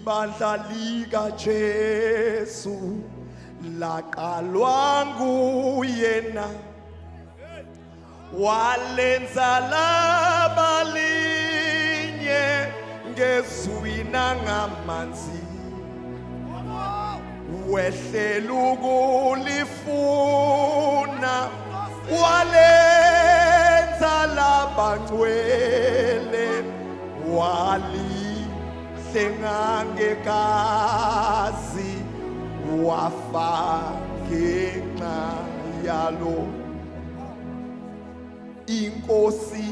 Ibandla likaJesu laqalwa nguyena, walenza laba linye ngezwi nangamanzi, wehlela ukulifuna, walenza labangcwele, walihlenga ngegazi, wafa ngenxa yalo. Inkosi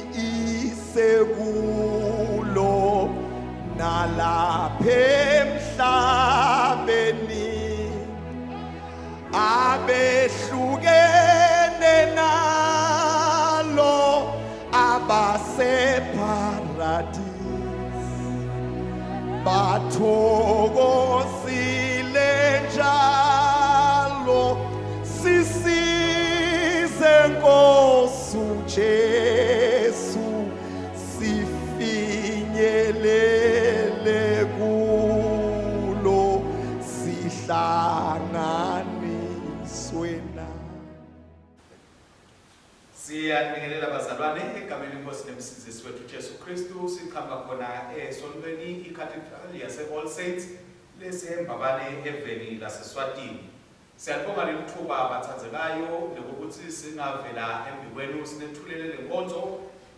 isekulo nalapha emhlabeni, abehlukene nalo abaseparadisi bathokozile njalo. Sisize Nkosi uJesu sifinyelele kulo, sihlanganiswe na. Siyanibingelela bazalwane egameni lenkosi nemsindisi wethu Jesu Kristu. Siqhamuka khona esontweni iCathedral yase All Saints leseMbabane eveni laseSwatini. Siyalibonga leli thuba bathandzekayo lekukuthi singavela embikwenu sinethulele lenkonzo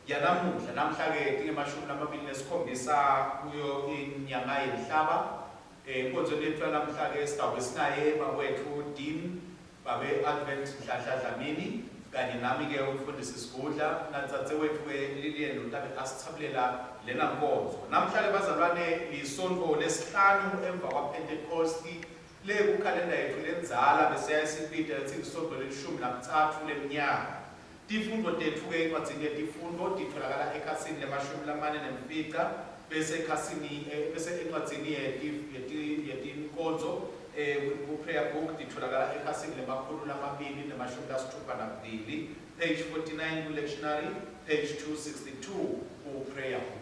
yanamuhla. Namhla-ke tingemashumi lamabili nesikhombisa kuyo inyanga yeNhlaba. Enkonzweni yethu yanamhla-ke sitawube sinaye bakwethu Dean Babe Advent Nhlanhla Dlamini kanye nami-ke umfundisi Sigudla nadzadzewethu-ke Lilian lotabe asithabulela lena nkonzo. Namhla-ke bazalwane lisontfo lesihlanu emva kwaPhentekhosti le kukhalenda yetfu lendzala besiyaye sibite letsi lisontfo lelishumi nakutsatfu lemnyaka. Tifundvo tetfu-ke encwadzini yetifundvo titfolakala ekhasini lemashumi lamane nemfica bese ekhasini bese encwadzini yetinkonzo ku-prayer book titfolakala ekhasini lemakhulu lamabili nemashumi lasitfupha nakubili, page 49 ku-lectionary, page 262 ku-prayer book.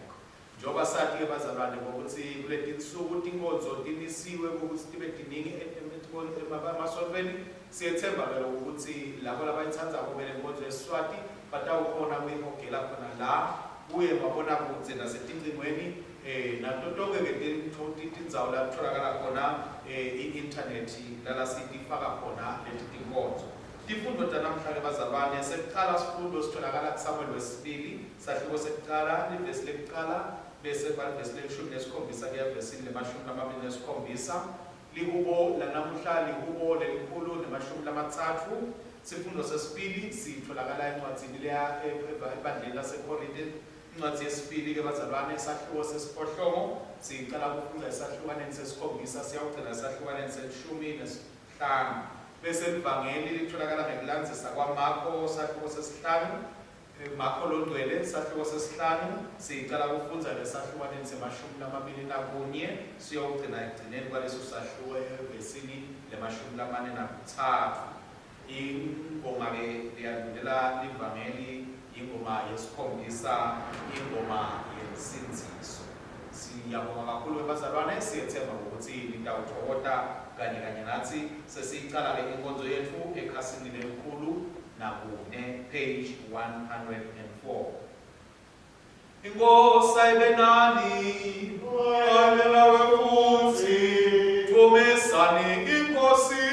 Njengoba sati-ke bazalwane ngokuthi kuletinsuku tinkonzo timisiwe ukuthi tibe tiningi emasontweni, siyetsemba-ke lokho ukuthi labo labayitsandzako-ke lenkonzo yesiSwati batawukhona kuyihogela khona la kuye mabonakudze nasetincingweni um nato tonkhe-ke tindzawo la kutholakala khona um i-inthanethi lala sitifaka khona leti tinkonzo. Tifundvo tanamhla-ke bazalwane, sekucala sifundo sitholakala kuSamuel wesibili, Sahluko sekucala, livesi lekucala, bese kuba livesi lelishumi nesikhombisa kuya evesini lemashumi lamabili nesikhombisa. Lihubo lanamuhla lihubo lelikhulu nemashumi lamatsatfu. Sifundvo sesibili sitfolakala encwadzini leya ebandleni laseKhorinte. Incwadzi yesibili ke bazalwane, sahluko sesiphohlongo, sicala kufundza esahlukaneni sesikhombisa siyawugcina esahlukaneni selishumi nesihlanu. Bese livangeli litfolakala ngekulandzisa kwaMakho, sahluko sesihlanu, Makho Longcwele, sahluko sesihlanu, sicala kufundza esahlukwaneni semashumi lamabili nakunye siyowugcina ekugcineni kwaleso sahluko evesini lemashumi lamane nakutsatfu. Ingoma-ke leyandvulela livangeli yingoma yesikhombisa, ingoma yensindziso. Siyabonga kakhulu-ke bazalwane, siyetsemba ukuthi nitawutfokota kanye kanye natsi. Sesiyicala-ke inkonzo yetfu ekhasini lelikhulu nakune, page 104. Inkosi ayibe nani, ayibe nawe futhi. Dvumisani iNkosi,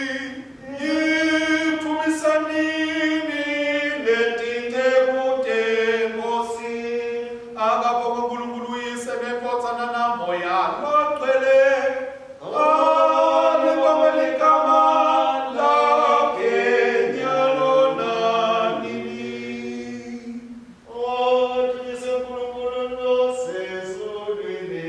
yidvumisanini letinceku teNkosi. Akabongwe uNkulunkulu uYise neNdvodzana naMoya loNgcwele. Alibongwe ligama lakhe nyalo nanini. Adunyiswe uNkulunkulu losezulwini.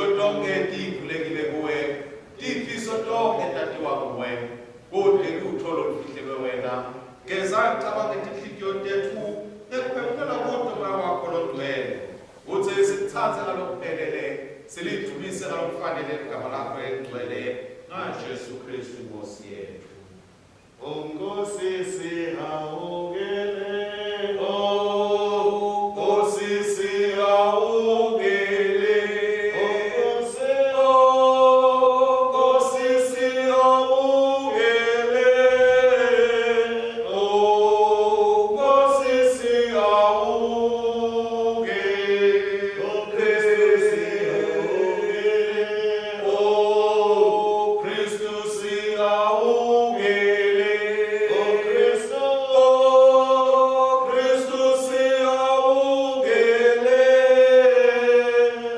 Tinhlitiyo tonkhe tivulekile kuwe, tifiso tonkhe tatiwa nguwe. Kute lutfo lolufihlelwe wena. Geza ngicabange tinhlitiyo tetfu ngekuphefumula kuto Moya wakho loNgcwele, kutsi sikutsandze ngalokuphelele, silidvumise ngalokufanele ligama lakho lelingcwele, ngaJesu Khristu iNkhosi yetfu. O Nkosi sihawukele, O Nkosi sihawukele. O Nkosi, O Nkosi sihawukele. O Nkosi sihawukele. O Kristu sihawukele, O Kristu sihawukele. O Kristu, O Kristu sihawukele.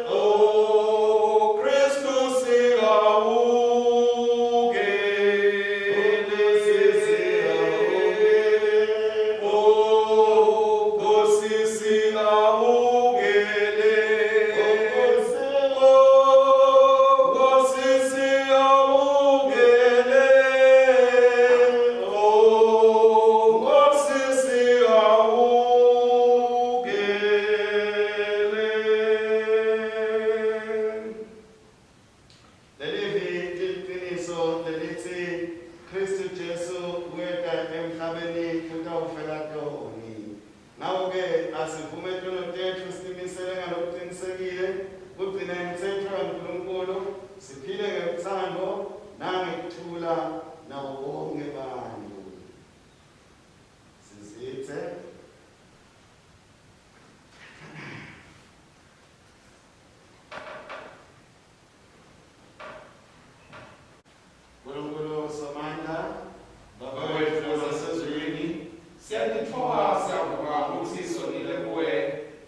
O Kristu sihawukele. O Nkosi sihawukele. O Nkosi, O Nkosi sihawukele. O Nkosi sihawukele. Lelivi liliqiniso lelithi Kristu Jesu weta emhlabeni kutawufela toni. Ngako-ke asivume tono tetfu sitimisele ngalokuqinisekile kugcina imitsetfo yaNkulunkulu siphile ngekuthando nangekuthula nabo bonke bantfu. Sizitse. Nkulunkulu Somandla, Baba wetfu wasezulwini, siyatitfoba siyavuma kutsi sonile kuwe,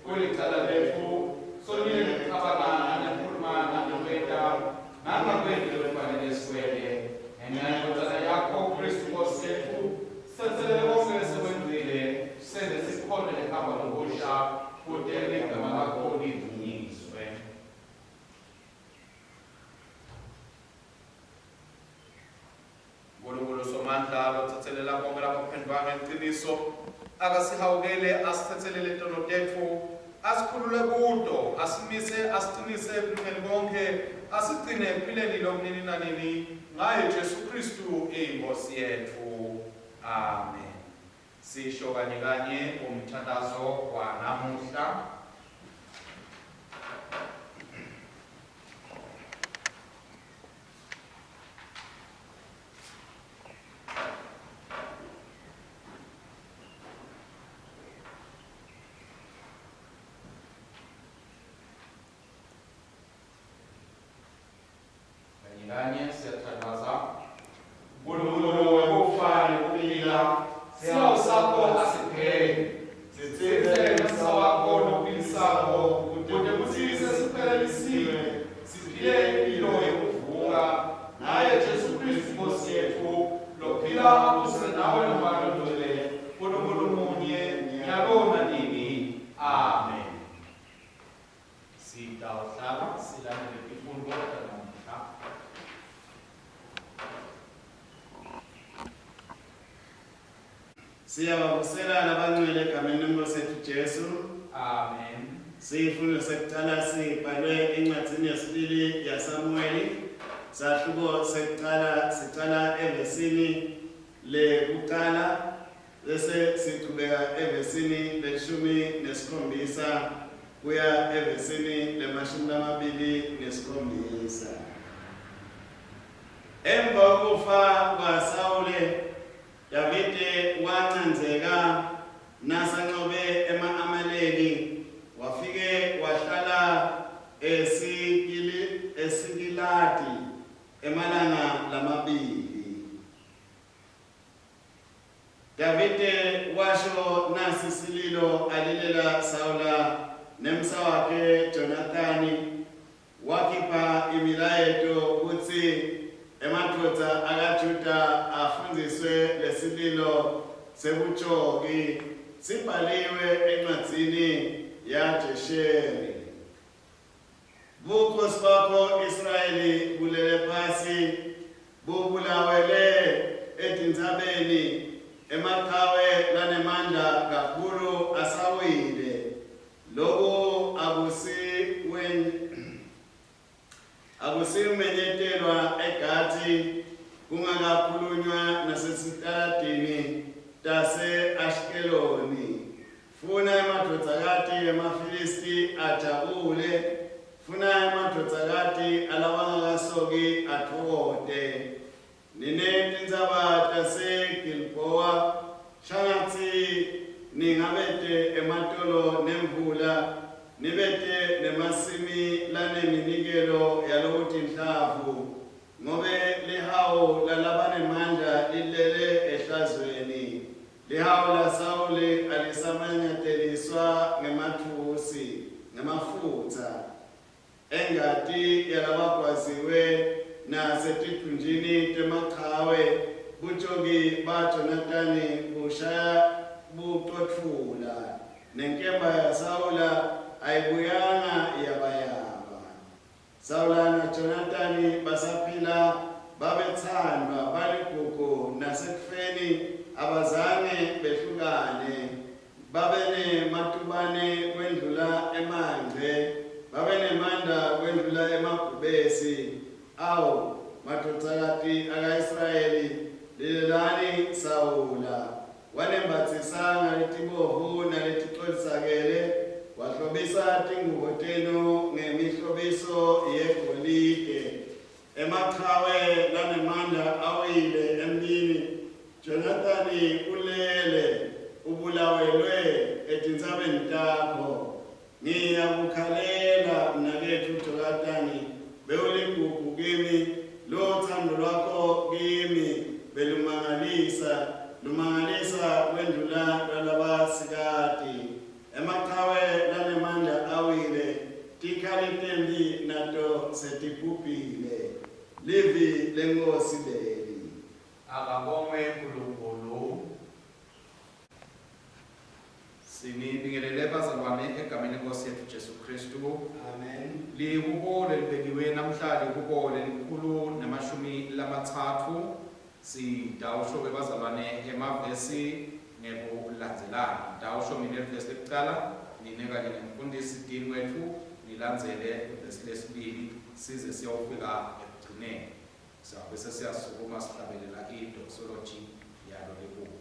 kulicala letfu, sonile ngekucabanga nekukhuluma nangekwenta, nangakwenti lokufanele sikwente. Ngenxa yeNdvodzana yakho Khristu Nkosi yetfu, sitsetselele konke lesekwentile, sente sikhone lehamba lokusha, kute ligama lakho lidvunyiswe. Nkulunkulu Somandla lotsetselela bonkhe labaphendvuka ngeliciniso, akasihawukele asitsetselele tono tetfu, asikhulule kuto, asimise asicinise ekulungeni konkhe, asigcine ekuphileni lokunini nanini, ngaye Jesu Khristu iNkhosi yetfu. Amen. Sisho kanye kanye umthandazo wanamuhla. Kanye kanye siyathandaza. Nkulunkulu wekufa nekuphila, sihawu sakho asipheli. Sitsintse ngemusa wakho lophilisako kute kutsi sesiphelelisiwe siphile impilo yekuvuka ngaye Jesu Khristu Nkosi yetfu lophila abuse nawe noMoya loNgcwele, Nkulunkulu munye, nyalo nanini. Amen. Sitawuhlala silandele tifundvo tanamuhla. Siyabavusela labangcwele egameni leNkosi yetfu Jesu. Amen. Sifundo sekucala sibhalwe encwadzini yesibili yaSamuweli, sahluko sekucala sicala evesini lekucala bese sichubeka evesini leshumi nesikhombisa kuya evesini lemashumi lamabili nesikhombisa. Emva kokufa kwaSawule, Davide wancandzeka nasancobe ema-Amaleki, wafike wahlala eSikili, eSikilagi emalanga lamabili. Davide washo nasi sililo alilela Sawula nemsa wakhe Jonathani, Wakhipha imilayeto kutsi emadvodza akaJuda afundziswe lesililo sebutjoki, sibhaliwe encwadzini yaJesheri. Bukhosi bakho baka-Israyeli bulele phasi bubulawele etintsabeni, emaqhawe lanemandla kakhulu asawile. Loku akusi Akusimenyetelwa eGathi, kungakakhulunywa nasesitaladini tase-Ashkeloni. Funa emadvodzakati emaFilisti ajabule, funa emadvodzakati alabangakasoki atfokote. Nine tintsaba taseGilbowa, shangatsi ningabete ematolo nemvula, nibete nemasimi laneminikelo yalokutinhlavu, ngobe lihawu lalabanemandla lilele ehlazweni, lihawu laSawuli alisamanyateliswa ngematfusi, ngemafutsa. Engati yalabagwaziwe nasetidvunjini temachawe, butjoki baJonathani bushaya bucotfula, nenkemba yaSawula ayibuyanga yabayaba. Sawula naJonathani basaphila babetsandvwa, baligugu, nasekufeni abazange behlukane. Babenematubane kwendlula emangce, babenemandla kwendlula emabhubesi. Awu, madvodzakati aka-Israyeli, lilelani Sawula. Wanembatsisa ngaletibovu naleticolisakele, wahlobisa tingubo tenu ngemihlobiso yegolide. Emachawe lanemandla awile emphini, Jonathani ulele, ubulawelwe etintsabeni takho. Ngiyakukhalela, mnaketfu Jonathani, bewuligugu kimi, lutsandvo lwakho kimi belumangalisa, lumangalisa kwendlula lwalabasikati. Emachawe lanemandla awile, tikhali temphi nato setibhubhile. Livi leNkhosi leli. Akabongwe Nkulunkulu. Sinibingelele bazalwane egameni leNkosi yethu Jesu Kristu. Amen. Lihubo lelibekiwe namhla lihubo lelikhulu nemashumi lamatsatfu. Sitawusho-ke bazalwane emavesi ngekulandzelana. Ngitawusho mine livesi lekucala, nine kanye nemfundisi Dean wetfu nilandzele livesi lesibili size siyofika ekugcineni. Siyawube sesiyasukuma sihlabelela i-doxology yalo lihubo.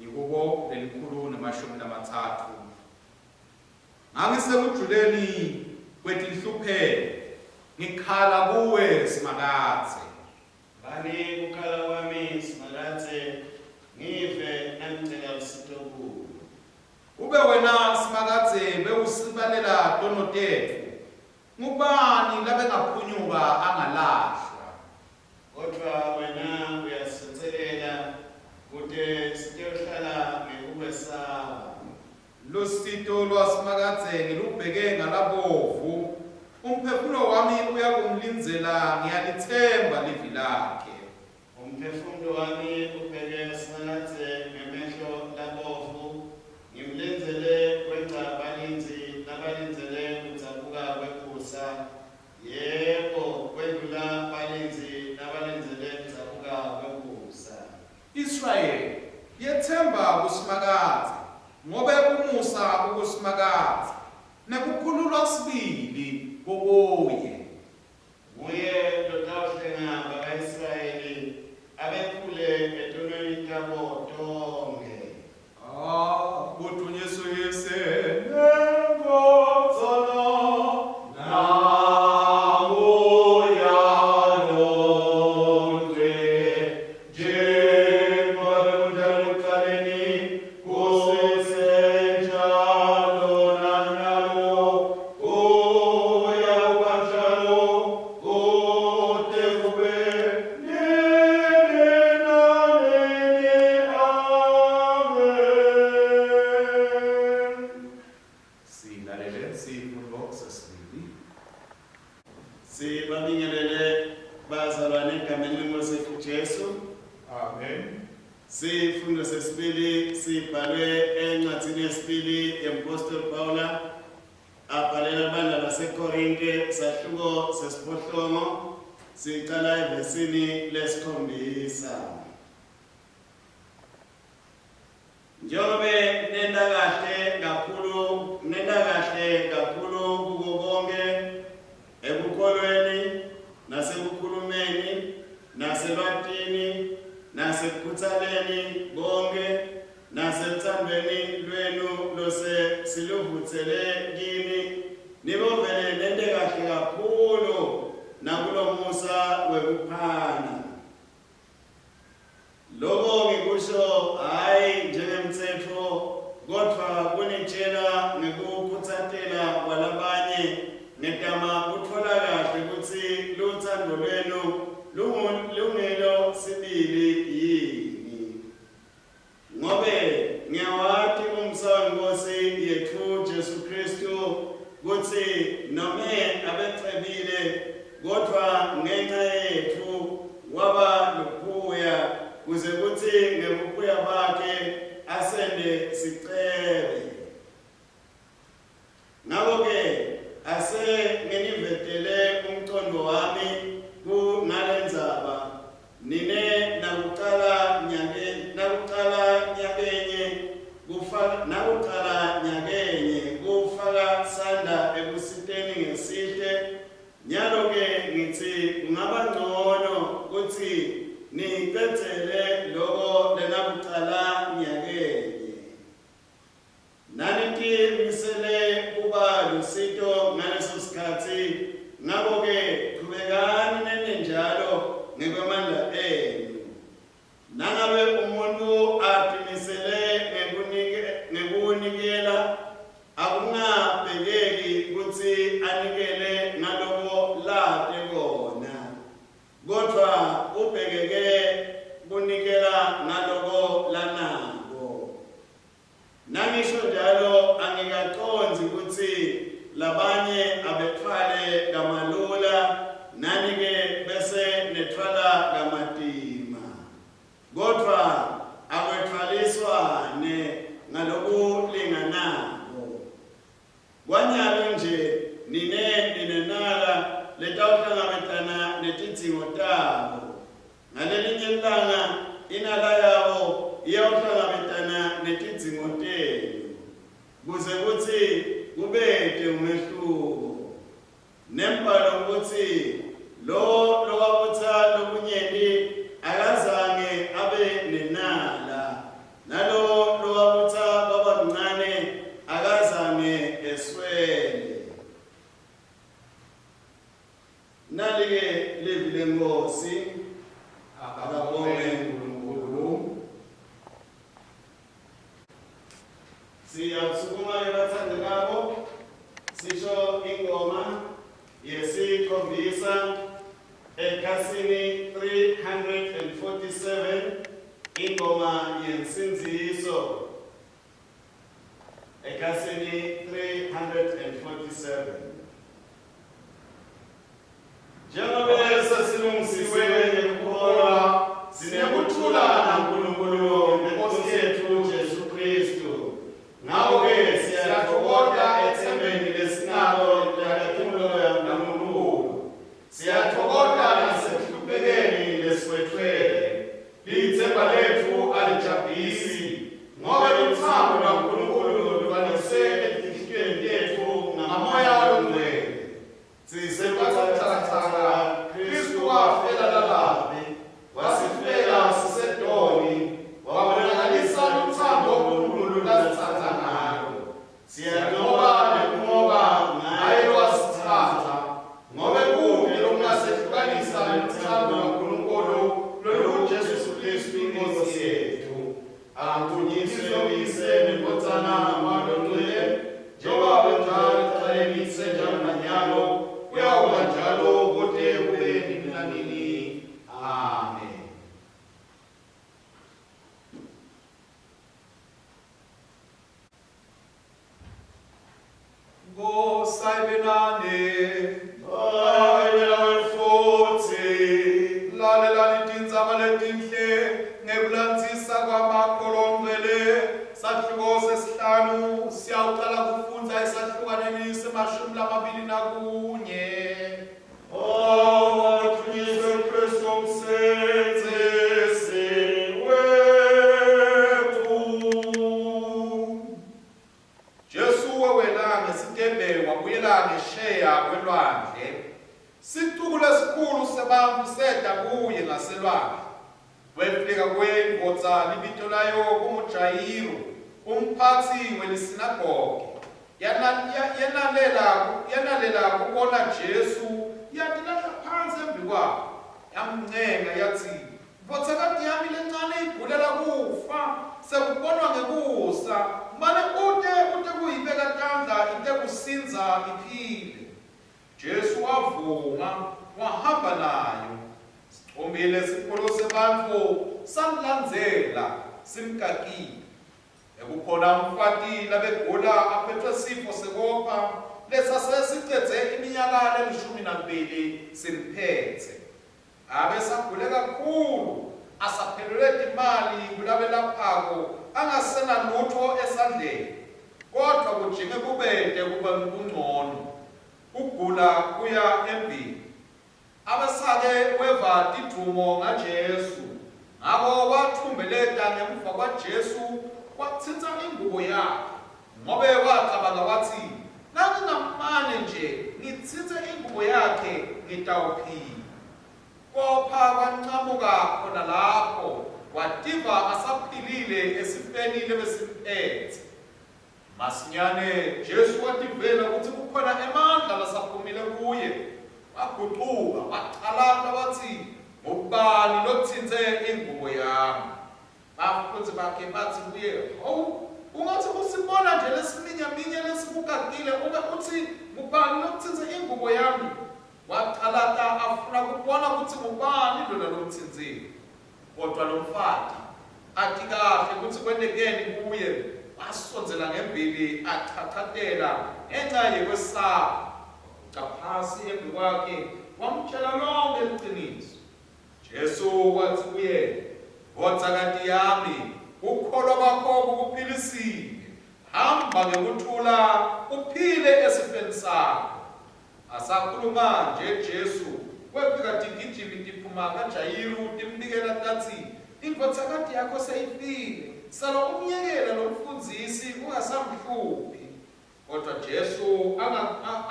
Lihubo lelikhulu nemashumi lamatsatfu. Ngangisekujuleni kwetinhlupheko, ngikhala kuwe Simakadze. Bani kukhala kwami, Simakadze, ngive nangicela lusito kuwe. Kube wena, Simakadze, bewusibalela tono tetfu, ngubani labengaphunyuka angalahlwa? Kodvwa wena uyasitsetselela, kute sitewuhlala ngekukwesaba. Lusito lwaSimakadze ngilubheke ngalabovu, umphefumulo wami uyakumlindzela, ngiyalitsemba livi lakhe. Umphefumulo wami ubheke Simakadze ngemehlo labovu, ngimlindzele kwengca balindzi labalindzele kudzabuka kwekusa, yebo, kwendlula balindzi labalindzele kudzabuka kwekusa. Israyeli, yetsemba kuSimakadze, ngobe umusa ukuSimakadze, nekukhululwa sibili kukuye. Nguye lotawuhlenga baka-Israyeli abephule etonweni tabo tonkhe. Ah, kudunyiswe Yise neNdvodzana naMoya Longcwele, njengoba bekunjalo ekucaleni, kusesenjalo nanyalo, kuyakuba njalo kute kube nini nanini. Amen. Silalele sifundo sesibili. Sibabingelele bazalwane egameni leNkosi yethu Jesu. Amen. Sifundo sesibili sibhalwe encwadzini yesibili yemphostoli Pawula abhalela libandla. laseKorinte sahluko sesiphohlongo sicala evesini lesikhombisa. Njengobe nenta kahle kakhulu, nenta kahle kakhulu kuko konkhe ekukholweni nasekukhulumeni naselwatini nasekukhutsaleni konkhe naseluthandweni lwenu lose siluvutsele kini nibovele nente kahle kakhulu nakulomusa wekuphana. Loko ngikusho hhayi njengemtsetfo, kodvwa kunitjela ngekukhutsatela kwalabanye, ngetama kutfola kahle kutsi lutsandvo lwenu lungilo sibili yini. Ngobe ngiyawati umsa weNkhosi yetfu Jesu Khristu kutsi nome abecebile, kodvwa ngenca yetfu waba luphuya, kuze kutsi ngebuphuya bakhe asente sicebe. Ngako-ke ase nginivetele umcondvo wami ku ngalendzaba, nine nakucala nyake nakucala nyakenye kufaka nakucala nyakenye kufaka sandla ekusiteni ngesihle, nyalo-ke ngitsi kungaba ncono kutsi nicedzele loko lenakucala nyakenye. Nanitimisele kuba lusito ngaleso sikhatsi, ngako-ke chubekani nente njalo ngekwemandla enu. Nangabe umuntfu atimisele ngekunikela, akungabhekeki kutsi anikele ngaloko late kona, kodvwa ubhekeke kunikela ngaloko lanako. Nangisho njalo angikacondzi kutsi labanye abetfwale kamalula nani-ke bese netfwala kamatima. Kodvwa akwetfwaliswane ngalokulinganako. Kwanyalo nje nine ninenala letawuhlangabetana netidzingo tabo. Ngalelinye lilanga inala yabo iyawuhlangabetana netidzingo tenu, kuze kutsi kubete umehluko. Nembhalo utsi, Lowo lowabutsa lokunyenti akazange abe nenala, nalowo lowabutsa kwaba kuncane akazange eswele. Nali-ke livi leNkhosi. Akabongwe Nkulunkulu. Siyasukuma-ke bathandekako, sisho ingoma yesikhombisa ekhasini 347, ingoma yensindziso ekhasini 347. Njengobe sesilungisiwe ngekukholwa, sinekuthula naNkulunkulu ngeNkosi yetfu Jesu Khristu. Ngako-ke siyatfokota etsembeni lesinalo lenkhatimulo yaNkulunkulu. Siyatfokota nasekuhluphekeni lesikwetfwele. Litsemba letfu alijabhisi, ngobe lutsandvo lwaNkulunkulu lubanise etinhlitiyweni tetfu ngaMoya loNgcwele. Awadvunyiswe Kristu Msindzisi wetfu. Jesu wawela ngesikebhe wabuyela ngesheya kwelwandle. Sicuku lesikhulu sebantfu seta kuye ngaselwandle. Kwefika kuye indvodza libito layo kunguJayiru, umphatsi welisinagoge. Yenalela yenalela kubona Jesu, yatilahla phansi embikwakhe, yamncenga yatsi, Ndvodzakati yami lencane igulela kufa, sekubonwa ngekusa, mane ute utekuyibeka tandla itekusindza iphile. Jesu wavuma, wahamba nayo. Sicumbi lesikhulu sebantfu samlandzela simkakile. Bekukhona umfati labegula aphetfwe sifo sekopha lesase sicedze iminyaka lelishumi nakubili simphetse. Abesagule kakhulu, asaphelelwe timali kulabelaphako angasenalutfo esandleni, kodvwa kujinge kubete kuncono. Kugula kuya embili. Abesake weva tidvumo ngaJesu, ngako watfumbeleta ngemuva kwaJesu watsintsa ingubo yakhe, ngobe wacabanga watsi, Nangingamane nje ngitsintse ingubo yakhe ngitawuphila. Kopha kwancamuka khona lapho, wativa asaphilile esifeni lebesimphetse. Masinyane Jesu wativela kutsi kukhona emandla lasaphumile kuye. Wagucuka, wacalata watsi, Ngubani lotsintse ingubo yami? Bafundzi bakhe batsi kuye, Hawu, ungatsi usibona nje lesiminyaminya lesikukakile ube utsi, Ngubani lotsintse ingubo yami? Wacalata afuna kubona kutsi ngubani lona lomtsintsile. Kodvwa lomfati, ati kahle kutsi kwentekeni kuye, wasondzela ngembili achachatela ngenca yekwesaba, waguca phasi embikwakhe wamtjela lonkhe liciniso. Jesu watsi kuye, Ndvodzakati yami, kukholwa kwakho kukuphilisile. Hamba ngekuthula, uphile esifeni sakho. Asakhuluma nje Jesu, kwefika tigijimi tiphuma kaJayiru timbikela tatsi, Indvodzakati yakho seyifile, sala umyekela lomfundzisi ungasamhluphi. Kodvwa Jesu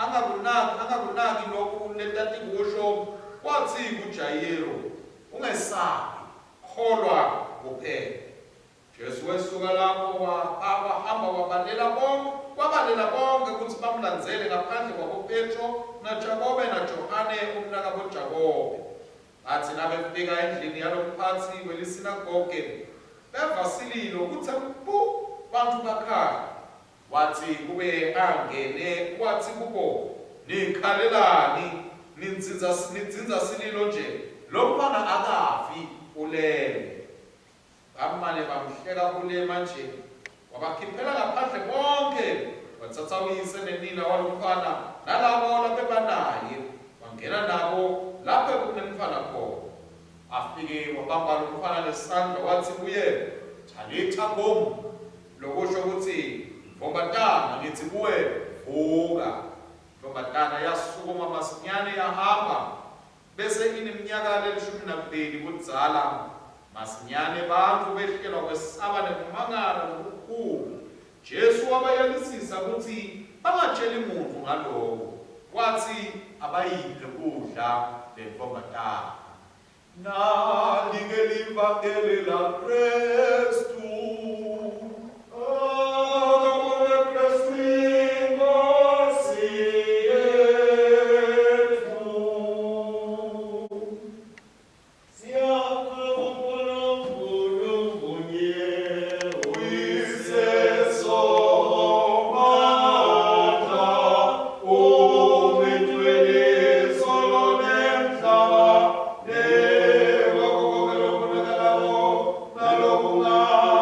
angakunaki angakunaki loku letatikusho, watsi kuJayiru, Ungesabi, kholwa kuphela. Jesu wesuka lapho wahamba wabalela bonke wabalela bonke kutsi bamlandzele ngaphandle kwaboPetro naJakobe naJohane umnakaboJakobe. Batsi nabefika endlini yalomphatsi welisinagoge, beva sililo kutse mpu, bantfu bakhala. Watsi kube angene watsi kubo, Nikhalelani, nidzindza nidzindza sililo nje? Lomntfwana akafi, ulele. Bamane bamhleka bulema nje. Wabakhiphela ngaphandle bonkhe, watsatsa uyise nenina walomntfwana nalabo labebanaye, wangena nabo lapho bekunemntfwana khona. Afike wabamba lomntfwana ngesandla watsi kuye, Thalitha kum, lokusho kutsi, Ntfombatana, ngitsi kuwe, vuka. Ntfombatana yasukuma masinyane yahamba. Bese ineminyaka lelishumi nakubili budzala. Masinyane bantfu behlelwa kwesaba nekumangala lokukhulu. Jesu wabayalisisa kutsi bangatjeli muntfu ngaloku. Watsi abayiphe kudla lentfombatana. Nali-ke livangeli laKhristu. Akabongwe Kristu iNkosi yetfu. Siyakholwa kuNkulunkulu munye, Uyise Somandla, uMentweni izulu nemhlaba, nekwako konkhe lokubonakalako nalokungabonakali.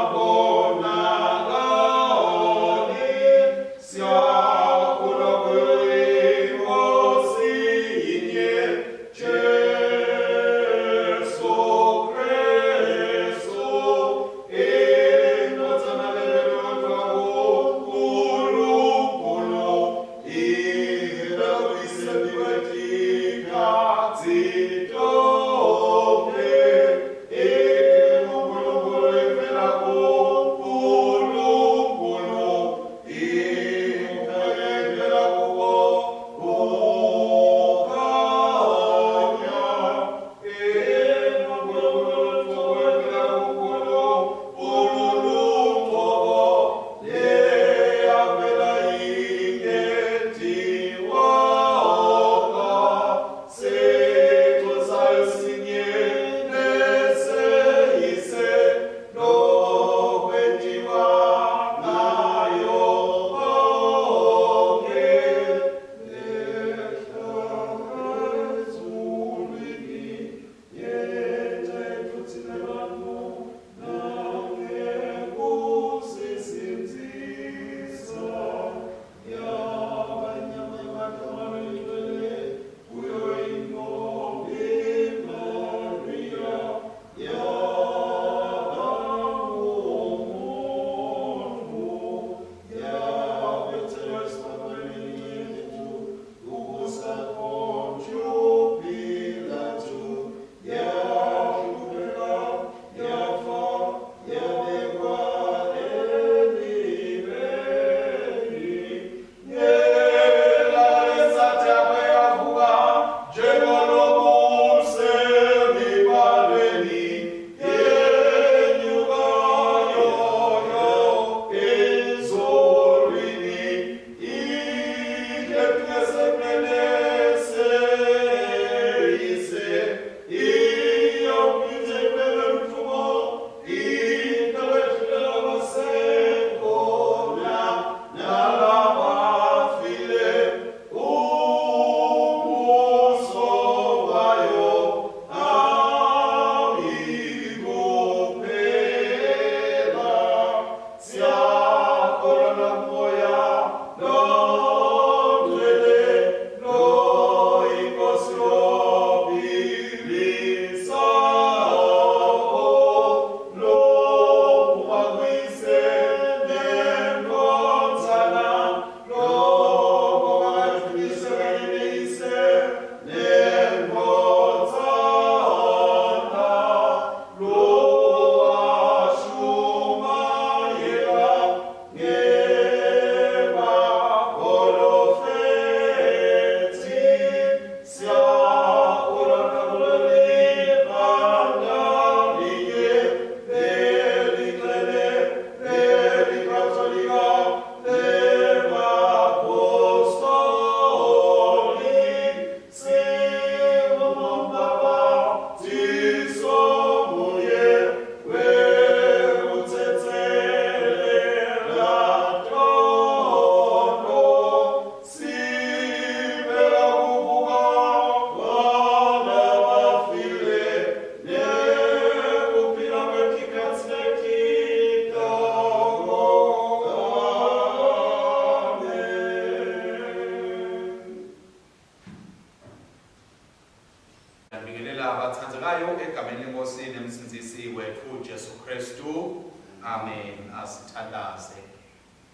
Ngiyabingelela abathandekayo egameni lenkosi nemsindzisi wethu Jesu Kristu. Amen. Asithandaze.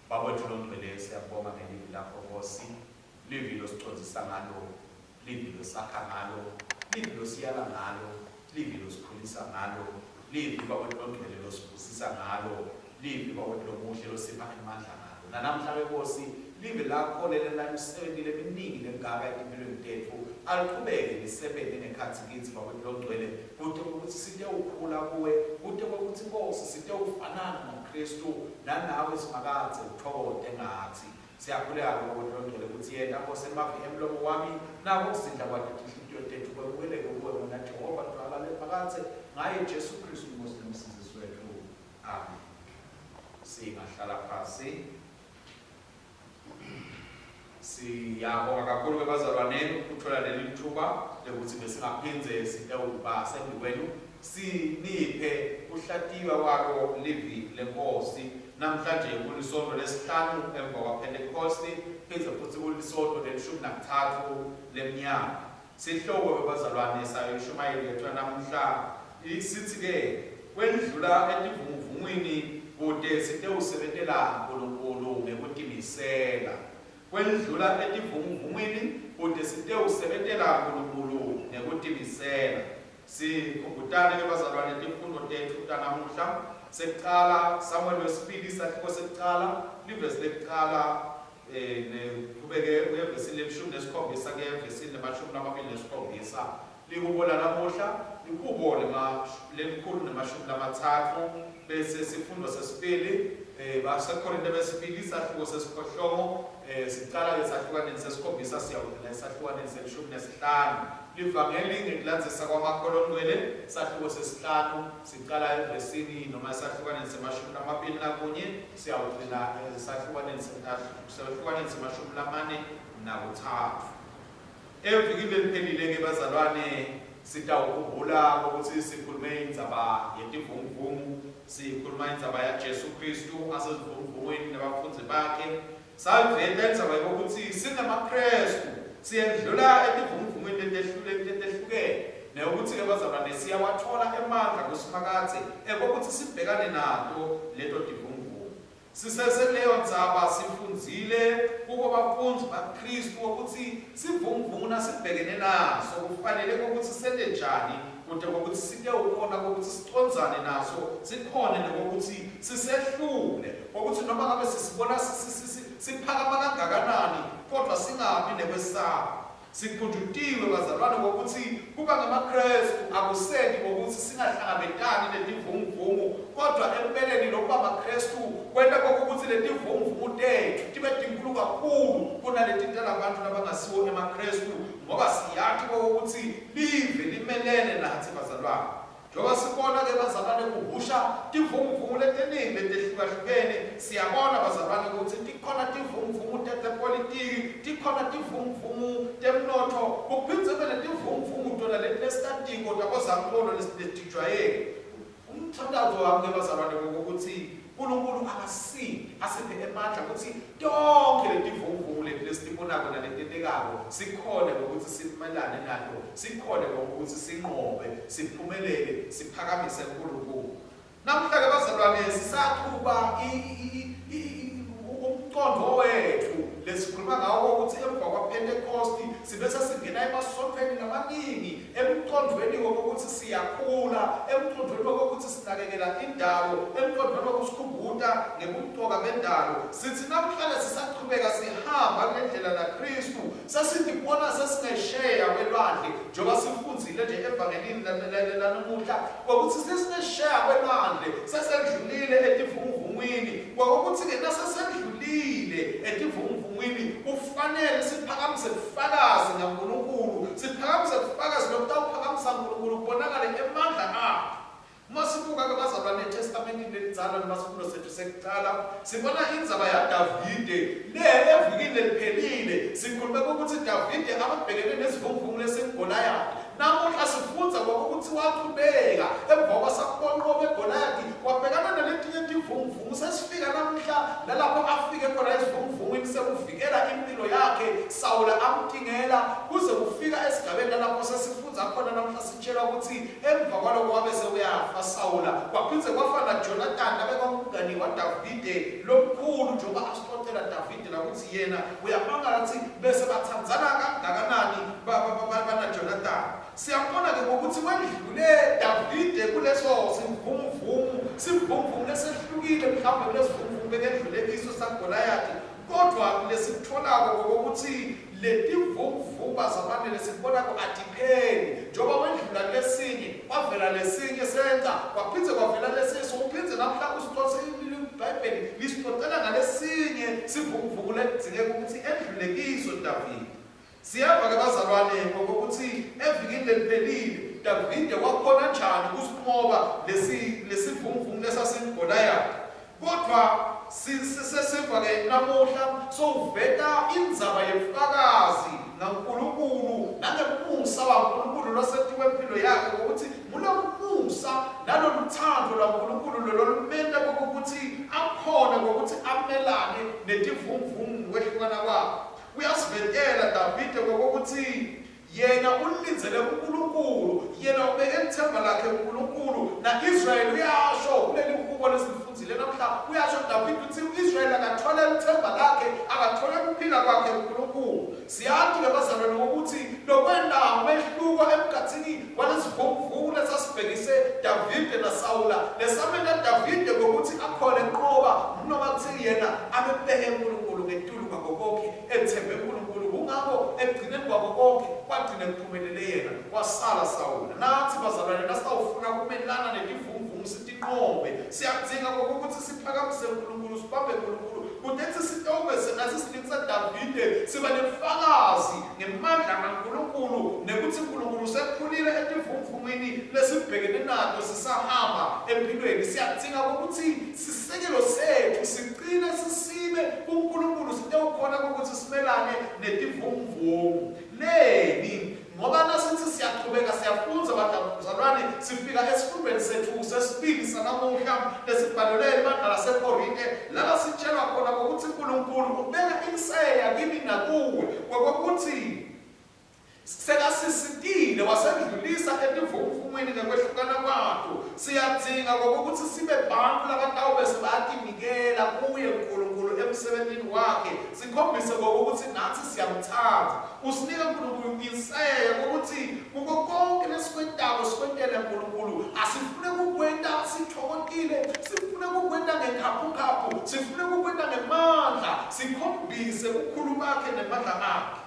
Baba wethu longcwele siyabonga ngelivi lakho Nkosi. Livi losicondzisa ngalo, livi losakha ngalo, livi losiyala ngalo, livi losikhulisa ngalo, livi Baba wethu longcwele losibusisa ngalo, livi Baba wethu lomuhle losipha emandla ngalo. Nanamhla Nkosi, livi lakho lelena imisebenti leminingi lengaka etimpilweni tetfu aliqhubeke lisebenze ngekhatsi kitsi Baba wethu longcwele kute ukuthi sitewukhula kuwe, kute kwekutsi Nkosi sitewufanana naKristu nanawe Simakadze uthokote ngatsi. Siyakhuleka Baba wethu longcwele kutsi yena Nkosi emavi emlomo wami nako kuzindla kwato tinhlitiyo tetfu kwemukeleke kuwe wena Jehova Dwala lephakadze ngaye Jesu Kristu Nkosi nemsindzisi wetfu. Amen. Singahlala phasi. Siyabonga kakhulu ke bazalwane ukuthola leli thuba lokuthi besingaphindze sitewuba sembikwenu siniphe kuhlatiywa kwalo livi lenkosi. Namhlanje kulisonto lesihlanu emva kwaPhentekosti, phindze futhi kulisonto lelishumi nakuthathu lemnyaka. Sihloko ke bazalwane sayo ishumayelo yethu namhla sithi ke kwendlula etivunguvungwini kute sitewusebentela Nkulunkulu ngekutimisela. Kwendlula etivunguvungwini kute sitewusebentela Nkulunkulu ngekutimisela. Kutimisela. Sikhumbutane ke bazalwane tifundo tetfu tanamuhla. Sekucala Samuel wesibili isahluko sekucala livesi lekucala eh neqhubeke uye evesini lelishumi nesikhombisa kuye evesini lemashumi lamabili nesikhombisa. Lihubo lanamuhla lihubo lelikhulu nemashumi lamatsatfu bese sifundo sesibili eh baseKorinte besibili isahluko sesiphohlongo eh sicala ke sahlukaneni sesikhombisa siyawugcina esahlukaneni selishumi nesihlanu. Livangeli ngekulandzisa kwaMakho Longcwele sahluko sesihlanu sicala evesini noma esahlukaneni semashumi lamabili nakunye siyawugcina esahlukaneni sehlukaneni semashumi lamane nakutsatfu. Evikini leliphelile ke bazalwane sitawukhumbula ukuthi sikhulume indzaba yetivunguvungu, sikhuluma indzaba yaJesu Kristu asezivunguvungwini nabafundzi bakhe. Saveta indzaba yokuthi singamaKristu siyendlula etivunguvungwini letehlukene nekuthi ke bazalwane siyawathola emandla kuSimakadze ekokuthi sibhekane nato leto tivunguvungu. Sisesekuleyo ndzaba sifundzile kubo bafundzi baKhristu kwekutsi sivunguvungu nasibhekene naso kufanele kwekutsi sente njani kute kwekutsi sitewukhona kwekutsi sicondzane naso sikhone nekwekutsi sisehlule kwekutsi noma ngabe sisibona siphakama kangakanani kodvwa singabi nekwesaba. Sikhunjutiwe bazalwane ngokuthi kuba ngamaKrestu akusenti ngokuthi singahlangabetani netivunguvungu kodwa empeleni lokuba maKrestu kwenta kokuthi letivunguvungu tethu tibe tinkulu kakhulu kunaleti talabantu labangasiwo emaKrestu ngoba siyati kokuthi live limelene nathi bazalwane. Njengoba sibona ke bazalwane kuhusha tivunguvungu letiningi letehlukahlukene, siyabona bazalwane ukuthi tikhona tivunguvungu tetepolitiki, tikhona tivunguvungu temnotfo, kuphindze kube netivunguvungu tona leti lesitatiko tabozankolo lesitijwayele. Umthandazo wami ke bazalwane ukuthi uNkulunkulu akasiphe asiphe emandla ukuthi tonkhe letivunguvungu leti lesitibonako naletentekako sikhone ngokuthi simelane nato, sikhone ngokuthi sinqobe, siphumelele, siphakamise uNkulunkulu. Namuhla ke bazalwane sisaqhuba umqondo wethu lesikhuluma ngawo ukuthi emva kwaPentecost sibe sesingena emasontweni lamaningi emqondweni wokuthi siyakhula, emqondweni wokuthi sinakekela indalo, emqondweni wokusikhumbuta ngebumqoka bendalo. Sithi namhlanje sisaqhubeka sihamba kule ndlela naKristu, sesitibona sesingesheya kwelwandle njengoba sifundzile nje evangelini lanamuhla kwakuthi sesingesheya kwelwandle, sesendlulile etivunguvungwini. Kwakuthi-ke nasesendlulile etivunguvungwini kufanele siphakamise bufakazi ngaNkulunkulu, siphakamise bufakazi lobutawuphakamisa uNkulunkulu kubonakale emandla akhe. Uma sibuka-ke bazalwane eTestamentini lelidzala noma sifundo sethu sekucala, sibona indzaba yaDavide le evikini leliphelile sikhulume ukuthi Davide ababhekene nesivunguvungu lesinguGoliyathi. Namuhla sifundza ngokuthi wachubeka emva kwasakubonqoba eGoliyathi wabhekana naletinye tivunguvungu. Sesifika namuhla nalapho afike khona esivunguvungwini sekuvikela impilo yakhe Sawula amtingela kuze kufika esigabeni lalapho sesifundza khona namuhla sitshelwa ukuthi emva kwaloko wabe sewuyafa Sawula kwaphindze kwafa naJonathan labekwangumngani waDavide lomkhulu njengoba asicocela Davide lakuthi yena uyamangala kutsi bese batsandzana kangakanani banaJonathan. Siyabona-ke ngokuthi kwendlule Davide kuleso sivunguvungu, sivunguvungu lesehlukile mhlawumbe kulesivunguvungu bekendlule kiso saGoliyathi, kodvwa lesikutfolako ngokokuthi letivunguvungu bazalwane lesikubonako atipheli. Njengoba wendlula kulesinye, kwavela lesinye senca, kwaphindze kwavela lesinye, sowuphindze namhla usicotse iBhayibheli lisicocela ngalesinye sivunguvungu lekudzingeka ukuthi endlule kiso Davide. Siyeva-ke bazalwane ngokuthi evikini leliphelile Davide wakhona njani ukusinqoba lesi lesivunguvungu lesasinguGoliyathi. Kodvwa sesiva-ke namuhla sowuveta indzaba yebufakazi ngaNkulunkulu nangemusa waNkulunkulu losetikwemphilo yakhe ngokuthi ngulomusa naloluthando lwaNkulunkulu lololumenta kokuthi akhone ngokuthi amelane netivunguvungu ngokwehlukana kwabo. Uyasivetela Davide kokuthi yena ulindzele kuNkulunkulu, yena ubeke lithemba lakhe kuNkulunkulu. Na-Israyeli uyasho kuleli hubo lesilifundzile namhla, uyasho Davide uthi u-Israyeli akathole lithemba lakhe, akathole kuphila kwakhe kuNkulunkulu. Siyati-ke bazalwane ngokuthi lokwenta umehluko emkhathini Lesamenta Davide ngokuthi akhone kunqoba noma kuthi yena abebeke uNkulunkulu ngetulu kwako konke, ethembe uNkulunkulu. Kungakho ekugcineni kwako konke kwagcina kuphumelele yena, kwasala Sawula. Nathi bazalwane nasawufuna kumelana netivunguvungu sitinqobe, siyadzinga kokuthi siphakamise uNkulunkulu, sibambe uNkulunkulu. Kutethi sitowube sengathi silingisa Davide, siba nebufakazi ngemandla kaNkulunkulu nekuthi uNkulunkulu usekhulile etivunguvungwini lesibhekene nato sisahamba empilweni. Siyadzinga ukuthi sisekelo sethu siqine sisime kuNkulunkulu sitewukhona ukuthi simelane netivunguvungu. Leni ngoba nasithi siyaqhubeka siyafundza bazalwane, sifika esifundweni sethu sesibili sanamuhla lesibhalelwe ibandla laseKorinte, lala sitshelwa khona ngokuthi uNkulunkulu ubeka inseya kimi nakuwe kokuthi sekasisitile wasendlulisa etivunguvungwini ngekwehlukana kwato. Siyadzinga kokuthi sibe bantu labatawube sebatinikela kuye uNkulunkulu emsebentini wakhe, sikhombise kokuthi nathi siyamthanda. Usinika uNkulunkulu inseya kokuthi kuko konke lesikwentako sikwentele uNkulunkulu. Asifune kukwenta sithokotile, sifune kukwenta ngekhaphukhaphu, sifune kukwenta ngemandla, sikhombise bukhulu bakhe nemandla akhe.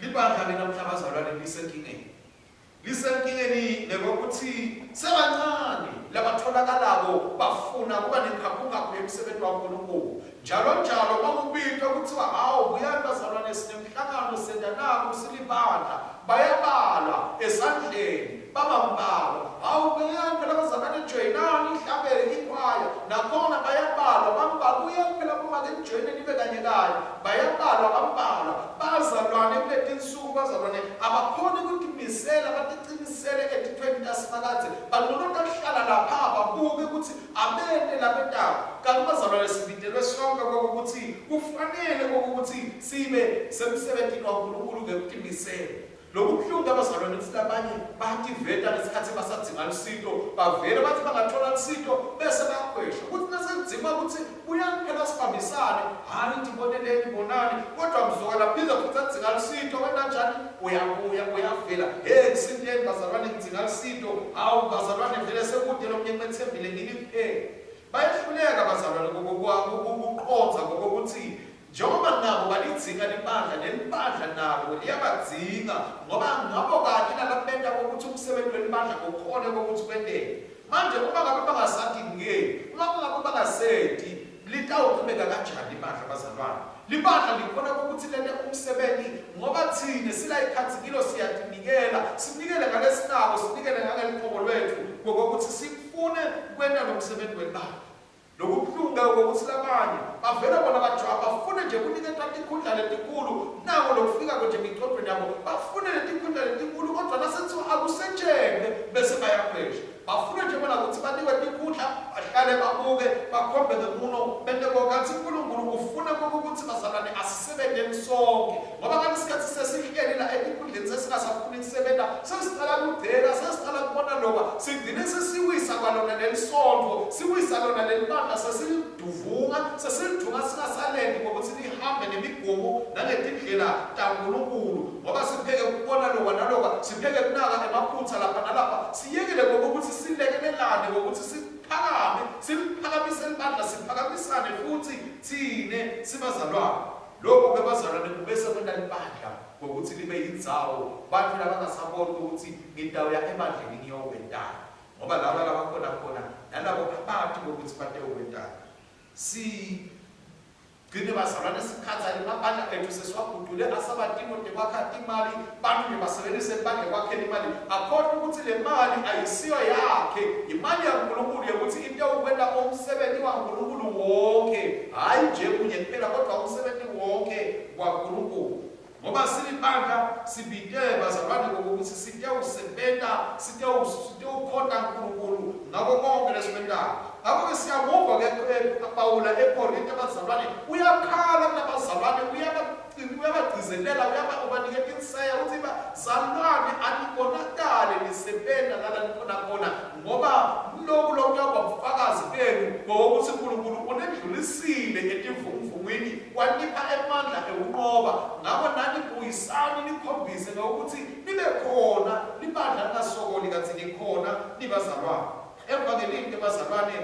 Libandla lena mhlabazalwane lisenkingeni. Lisenkingeni ngekokuthi sebancane labatholakalako bafuna kuba nekhaphukhaphu yemsebenzi waNkulunkulu. Njalo njalo bakubitwa kuthiwa hawu buyani bazalwane sinemhlangano senta naku silibandla, bayabalwa esandleni babambalwa. Hawu buyani phela bazalwane joyinani ihlabele ikhwaya, nakhona bayabalwa bambalwa. Buyani phela bomake nijoyine nibe kanye kanye, bayabalwa bambalwa. Bazalwane kuletinsuku bazalwane abakhoni kutimisela baticinisele etintfweni taSimakadze, banconota kuhlala lapha babuke ukuthi abente labentako. Kanti bazalwane sibitelwe sonke kokuthi kufanele kokuthi sibe semsebentini waNkulunkulu ngekutimisela. Lokubuhlungu abazalwane ukuthi labanye bayativeta ngesikhathi basadzinga lusito, bavele bathi bangathola lusito bese bayakhwesha. Kuthi nasekudzima ukuthi buyani phela sibambisane, hhayi tiboneleni bonani, kodwa mzukwana phindze futhi adzinga lusito, wena njani? Uyabuya uyavela, hey kusinteni bazalwane ngidzinga lusito, hawu bazalwane vele sekude lomunye ngimethembile ngini kuphela. Bayehluleka bazalwane kuqondza kokuthi njengoba nabo balidzinga libandla, nelibandla nalo liyabadzinga, ngoba ngabo kanye nalabenta kokuthi umsebenzi welibandla ukhone kokuthi kwenteke. Manje uma ngabe bangasadingeki, uma ngabe bangasenti, litawuqhubeka kanjani ibandla bazalwane? Libandla likhona kokuthi lente umsebenzi ngoba thine sila ikhathi kilo siyatinikela, sinikele ngalesinako, sinikele ngangeluqobo lwethu ngokuthi sifune kwenta lo msebenzi welibandla. Lokubuhlungu ukuthi labanye bavele bona bajwaba bafune nje kuniketwa tikhundla letikhulu, nako lokufika nje emicondweni yabo bafune letikhundla letikhulu, kodwa nasethiwa akusetshengwe bese bayakhwesha. Bafune nje bona ukuthi banikwe tikhundla bahlale babuke bakhombe ngemuno bente konke. Unkulunkulu ufuna ukuthi bazalwane asisebenteni sonke, ngoba ngalesikhathi sesihleli la etikhundleni sesingasafuni kusebenta, sesiqala kugcela, sesiqala kubona lokwa, sigcine sesiwisa kwalona leli sontfo, siwisa lona leli bandla, sesiliduvunga, sesilidunga singasalenti ngokuthi lihambe nemigomo nangetindlela taNkulunkulu, ngoba sipheke kubona lokwa nalokwa, sipheke kunaka emaphutha lapha nalapha, siyekele ngokuthi silekelelane ngokuthi siphakame, siliphakamise libandla, siphakamisane futhi thine sibazalwane. Lokho ke bazalwane kubese kwenta libandla ngokuthi libe yindzawo bantu labangasaboni ukuthi ngitawuya ebandleni ngiyokwentani, ngoba laba labakhona khona nalabo abati ukuthi bateyokwentani. Sigcine bazalwane sikhathale emabandla ethu sesiwagudule asaba timo tekwakha imali, bantu nje basebenzise ibandla ekwakheni imali, akhohlwe ukuthi le mali ayisiyo yakhe, imali yaNkulunkulu yokuthi itewukwenta umsebenzi waNkulunkulu wonke, hhayi nje kunye kuphela kodwa umsebenzi wonke waNkulunkulu. Ngoba silibandla sibite bazalwane ngokuthi sitewusebenta, sitewukhonta uNkulunkulu ngako konke lesikwentako. Ngakho-ke siyamuva ke Pawula eKorinte bazalwane, uyakhala kulabazalwane, uyabagcizelela, ubaniketa inseya uthi bazalwane anibonakale nisebenta nala nikhona khona, ngoba loku lokuyawuba bufakazi benu ngokuthi uNkulunkulu unendlulisile etivunguvungwini wanipha emandla ekunqoba. Ngakho nani buyisani nikhombise ngokuthi nibe khona, libandla lingasokoli kanti nikhona nibazalwane. evangelini bazalwane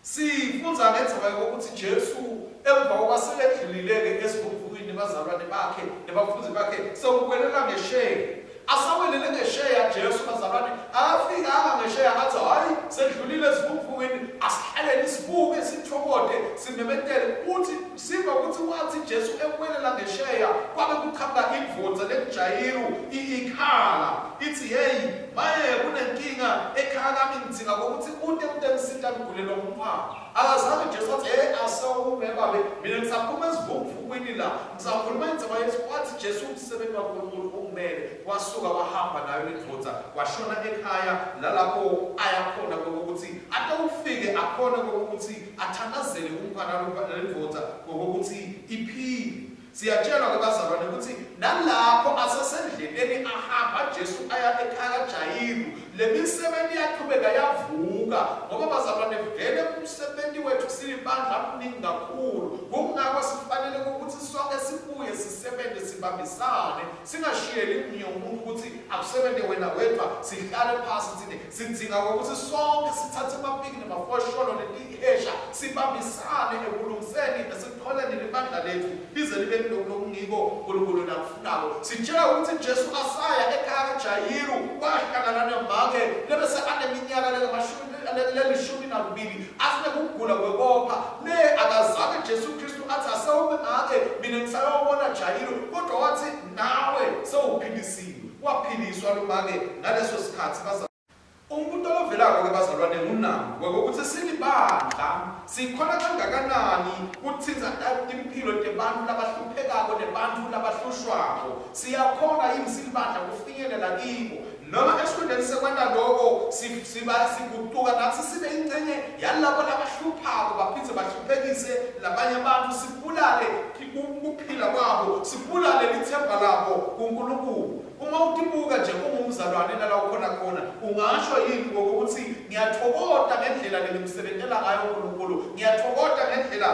sifundza ngendzaba yokuthi Jesu emva kokuba seledlulile-ke esivunguvungwini nebazalwane bakhe nebafundzi bakhe sewuwelela ngesheya. Asawelele ngesheya Jesu bazalwane, akafikanga ngesheya athi hhayi sedlulile esivunguvungwini, asihlaleni sibuke sithokote simemetele. Uthi siva ukuthi wathi Jesu ewelela ngesheya kwabe kuqhamuka indvodza lenguJayiru ikhala ithi heyi maye kunenkinga ekhaya lami ngidzinga kokuthi ute utengisita ngigulelwa ngumntwana. Akazange Jesu athi hey asewume babe mina ngisaphuma esivunguvungwini la ngisakhuluma indzaba Yesu. Wathi Jesu umsebenzi waNkulunkulu ungimele. Wasuka wahamba nayo lendvodza washona ekhaya lalapho aya khona kokuthi atewufike akhone kokuthi athandazele umntwana lendvodza kokuthi iphile. Siyatshelwa ke bazalwane ukuthi nalapho asesendleleni ahamba Jesu aya ekhaya kaJayiru, le misebenzi yaqhubeka yavuka, ngoba bazalwane vele umsebenzi wethu silibandla mningi kakhulu. Kungakho sifanele ukuthi sonke sibuye sisebenze sibambisane, singashiyeli munye umuntu ukuthi akusebenze wena wedwa, sihlale phasi thine. Sidzinga ukuthi sonke sithathe amapiki nemafosholo netihesha sibambisane ekulungiseni nasekutholeni libandla lethu lize libe kulokhu lokungiko uNkulunkulu nakufunako. Sitshela ukuthi Jesu asaya ekhaya kaJayiru wahlangana nemake lebese aneminyaka lelishumi nakubili asinekugula kwekopha. Le akazange Jesu Kristu athi asewume make mina ngisayobona Jayiru, kodwa wathi nawe sewuphilisiwe. Waphiliswa lo make ngaleso sikhathi bazalwane. Umbuto lovelako ke bazalwane ngunangu wekuthi silibandla sikhona kangakanani kutsintsa timphilo tebantfu labahluphekako nebantfu labahlushwako. Siyakhona yini silibandla kufinyelela kibo, noma esikhundleni sekwenta loko siba sigucuka natsi sibe ingcenye yalabo labahluphako baphindze bahluphekise labanye abantu, sibulale kuphila kwabo, sibulale lithemba labo kuNkulunkulu. Uma utibuka nje ungumzalwane nala ukhona khona, ungasho yini ngokuthi ngiyathokoda ngendlela lengimsebentela ngayo uNkulunkulu, ngiyathokoda ngendlela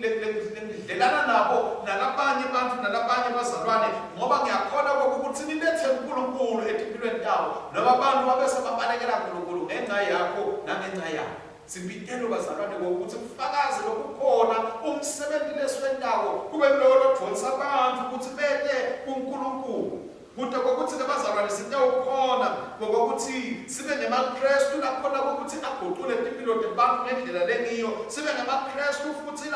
lengidlelana nabo nalabanye bantu nalabanye bazalwane, ngoba ngiyakhona kokuthi nilethe uNkulunkulu etimpilweni tabo, noma abantu babese babalekela uNkulunkulu ngenxa yakho nangenxa yabo. Sibitelo bazalwane ngokuthi kufakaze lokukhona umsebenzi lesiwentako kube kulowo lodvonsa abantu ukuthi bete kuNkulunkulu. Kude kokuthi-ke bazalwane sitewukhona ngokokuthi sibe ngemaKrestu lakhona kokuthi agucule timpilo tebantu ngendlela lengiyo, sibe ngemaKrestu futhi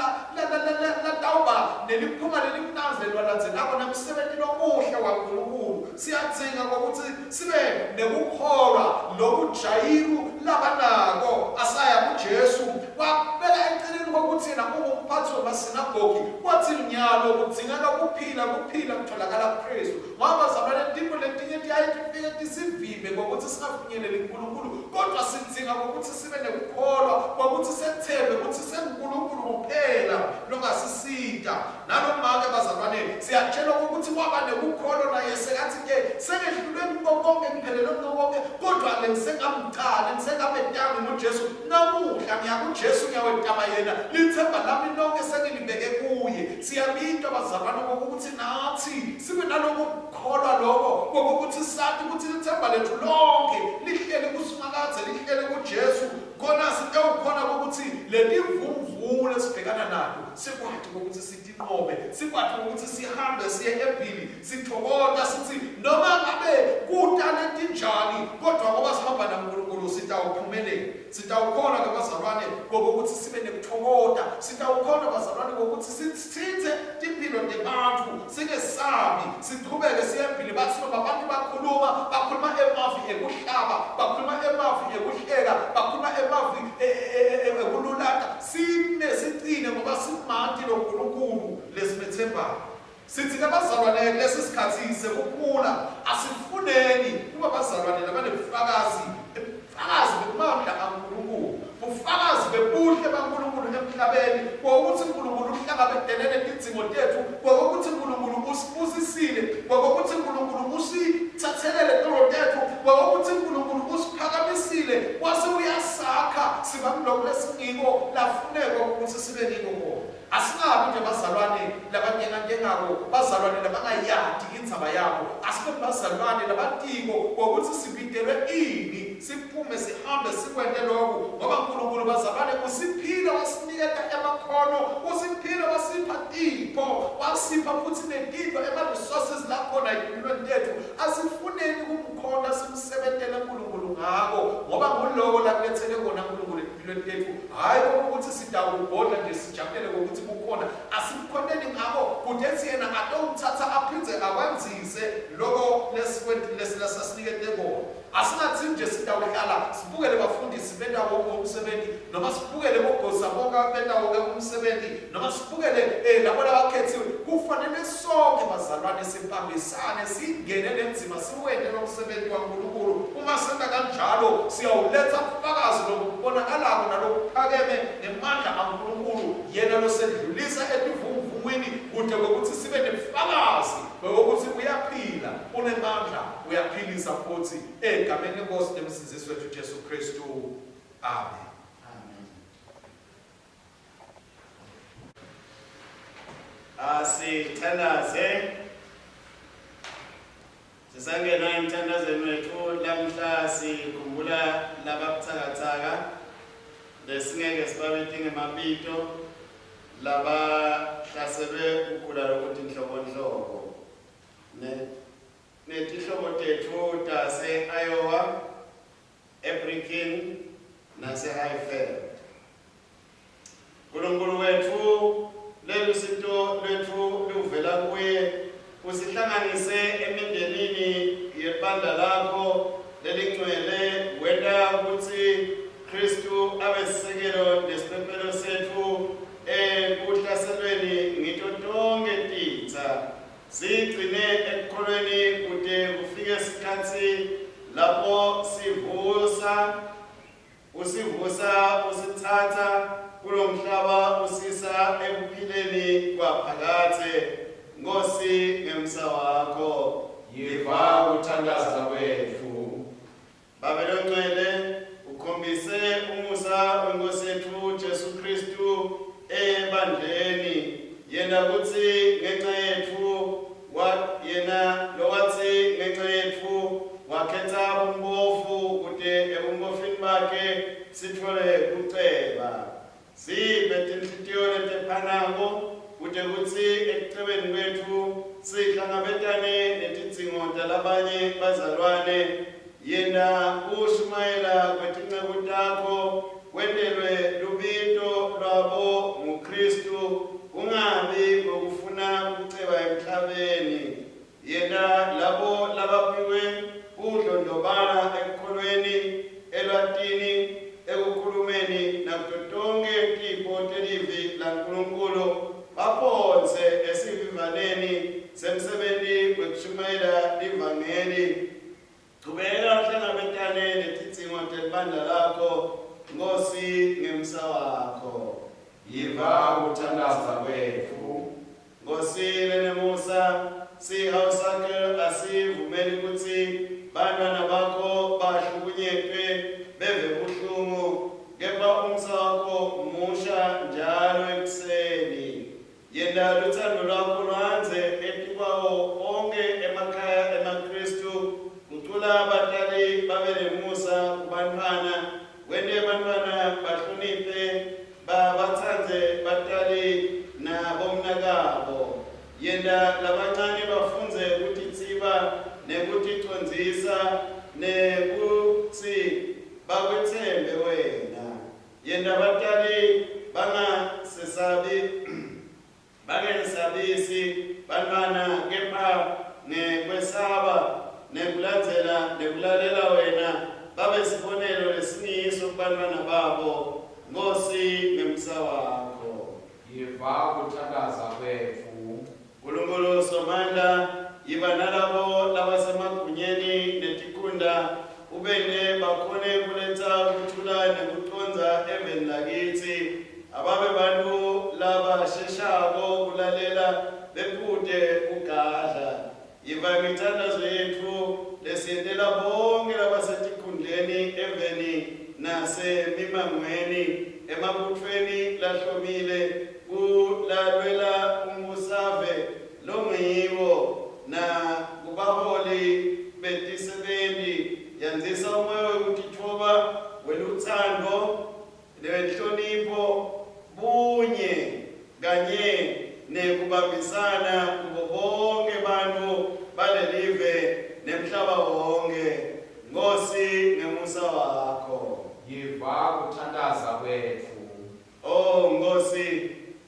latawuba neliphunga lelimnandzi lelwalandzelako nemsebenti lomuhle waNkulunkulu. Siyadzinga ngokuthi sibe nekukholwa loku Jayiru labanako asaya kuJesu wakubeka eceleni kokuthi yena ungumphathi wemasinagogi, wathi nyalo kudzingeka kuphila, kuphila kutholakala kuKristu. Ngoba bazalwane tintfo letinye tiyaye tifike tisivimbe ngokuthi singafinyeleli kuNkulunkulu, kodwa sidzinga ngokuthi sibe nekukholwa kokuthi sethembe ukuthi senguNkulunkulu kuphela longasisita. Nalomake bazalwane siyatshelwa ukuthi waba nekukholwa naye sekathi ke sengehlulwe kuko konke, ngiphelelwe kuko konke, kodwa lengisengamcali ngisengametami nguJesu. Namuhla ngiya kuJesu ngiyawetama yena, lithemba lami lonke sengilibeke kuye. Siyabitwa bazalwane ngokuthi nathi sibe naloko kukholwa lokho kokuthi sathi ukuthi lithemba lethu lonke lihleli kuSimakadze, lihleli kuJesu, khona sitewukhona ukuthi letimvumvumu lesibhekana nato sikwati ukuthi sitinqobe, sikwati ukuthi sihambe siye embili sithokota sithi noma ngabe kuta letinjani, kodwa ngoba sihamba naNkulunkulu sitawuphumelela. Sitawukhona ke bazalwane ngokuthi sibe nekuthokota, sitawukhona bazalwane ngokuthi sitsintse timpilo tebantfu, singesabi, sichubeke siye embili. Bathi noma abantu bakhuluma, bakhuluma emavi ekuhlaba, bakhuluma emavi ekuhleka, bakhuluma emavi ekululata, sime sicine ngoba simanti loNkulunkulu lesimethembayo. Sithi ke bazalwane kulesi sikhathi sekukhula asifuneni kuba bazalwane labanebufakazi, ubufakazi bemandla kaNkulunkulu, bufakazi bebuhle baNkulunkulu emhlabeni, kokuthi uNkulunkulu uhlangabetene netidzingo tethu, kokuthi uNkulunkulu usibusisile, kokuthi uNkulunkulu usithathelele tolo tethu, kokuthi uNkulunkulu usiphakamisile wase uyasakha siba kuloko lesingiko lafuneka ukuthi sibe ngiko kona. Asingabi nje bazalwane labantengantenga. labatingako bazalwane labangayati indzaba yabo. Asibe bazalwane labatiko ngokuthi sibitelwe ini, siphume sihambe sikwente lokhu, ngoba uNkulunkulu bazalwane usiphile wasiniketa emakhono, usiphile wasipha tipho, wasipha futhi netintfo ema-resources lakhona empilweni tethu. Asifuneni kumkhonta simsebentele uNkulunkulu ngako, ngoba nguloko lakulethele kona uNkulunkulu empilweni tethu, hhayi ukuthi sitawubhodla nje sijabulele ngokuthi kukhona. Asimkhonteni ngako kude yena atowuthatha aphindze akwandzise loko lesasinikete kona. Asingathi nje sitawuhlala sibukele bafundisi benta wonke umsebenzi, noma sibukele bogosa bonke benta wonke umsebenzi, noma sibukele labo labakhethiwe. Kufanele sonke bazalwane sibambisane, singene lenzima, siwente lo msebenzi waNkulunkulu. Uma senta kanjalo siyawuletha ubufakazi lobubonakalako nalobuphakeme ngemandla aNkulunkulu, yena losedlulisa etivunguvungwini kude kokuthi sibe nebufakazi bokuthi uyaphila, unemandla, uyaphilisa futhi, egameni lenkosi nemsindzisi wethu Jesu Kristu. Amen. Amen. Asithandaze. Sisangena emthandazweni wethu lamhla, sikhumbula lababutsakatsaka lesingeke sibabite ngemabito, labahlaselwe kugula lokutinhlobonhlobo. Netihlobo tetfu tase-Iowa, eBricken nase-Highveld. Nkulunkulu wetfu, lelusito lwetfu luvela kuye, usihlanganise emindenini yebandla lakho lelingcwele, wenta kutsi Khristu abe sisekelo nesiphephelo setfu ekuhlaselweni ngito tonkhe titsa. Sigcine ekukholweni kute kufike sikhatsi lapho sivusa usivusa usitsatsa kulomhlaba usisa ekuphileni kwaphakadze. Nkosi, ngemsa wakho. Yiva kuthandaza kwetfu. Babe longcwele, ukhombise umusa weNkosi yetfu Jesu Khristu ebandleni. Yena kutsi ngenca yetfu wa yena lowatsi ngenca yetfu wakhetsa bumpofu kute ebumpofini bakhe sitfole kuceba. Siphe tinhlitiyo letephanako kute kutsi ekucebeni kwetfu sihlangabetane netidzingo talabanye bazalwane. Yenta kushumayela kwetinceku takho kwentelwe lubito lwabo nguKhristu, kungabi kwekufuna kuceba emhlabeni. Yenta labo labaphiwe kudlondlobala ekukholweni, elwatini, ekukhulumeni nakuto tonkhe tipho telivi laNkulunkulu baphonse esivivaneni semsebenti wekushumayela livangeli. Chubeka uhlangabetane netidzingo telibandla lakho, Nkhosi, ngemsa wakho. Yiva kuthandaza kwetfu. Nkhosi lenemusa, sihawu sakho asivumeli kutsi bantfwana bakho bahlukunyetwe beve buhlungu, kepha umsa wakho musha njalo ekuseni. Yenta lutsandvo lwakho lwandze etikwawo onkhe emakhaya emaKhristu, gucula batali babe nemusa kubantfwana, wente bantfwana bahloniphe babatsandze batali nabomnakabo. Yenta labancane bafundze kutitsiba nekuticondzisa nekutsi bakwetsembe wena. Yenta batali bangasesabi bangesabisi bantfwana, kepha ngekwesaba nekulandzela nekulalela wena babe sibonelo lesingiso kubantfwana babo. Nkhosi, ngemsa wakho. Yiva kuthandaza kwetfu. Nkulunkulu Somandla, yiba nalabo labasemagunyeni netikhundla, ubente bakhone kuletsa kuthula nekucondza eveni lakitsi. Ababe bantfu labasheshako kulalela, bephute kugadla. Yiva imithandazo yetfu lesiyentela bonkhe labasetikhundleni eveni nasemimangweni, emabutfweni lahlomile, kulalwela umbusave. longiwo nakubaholi betisebenti yandzisa umoya wekutitfoba welutsandvo newenhlonipho bunye kanye nekubambisana kubo bonke bantfu balelive nemhlaba wonke Nkosi ngemusa wakho. Yiva kuthandaza kwetfu. Oh Nkosi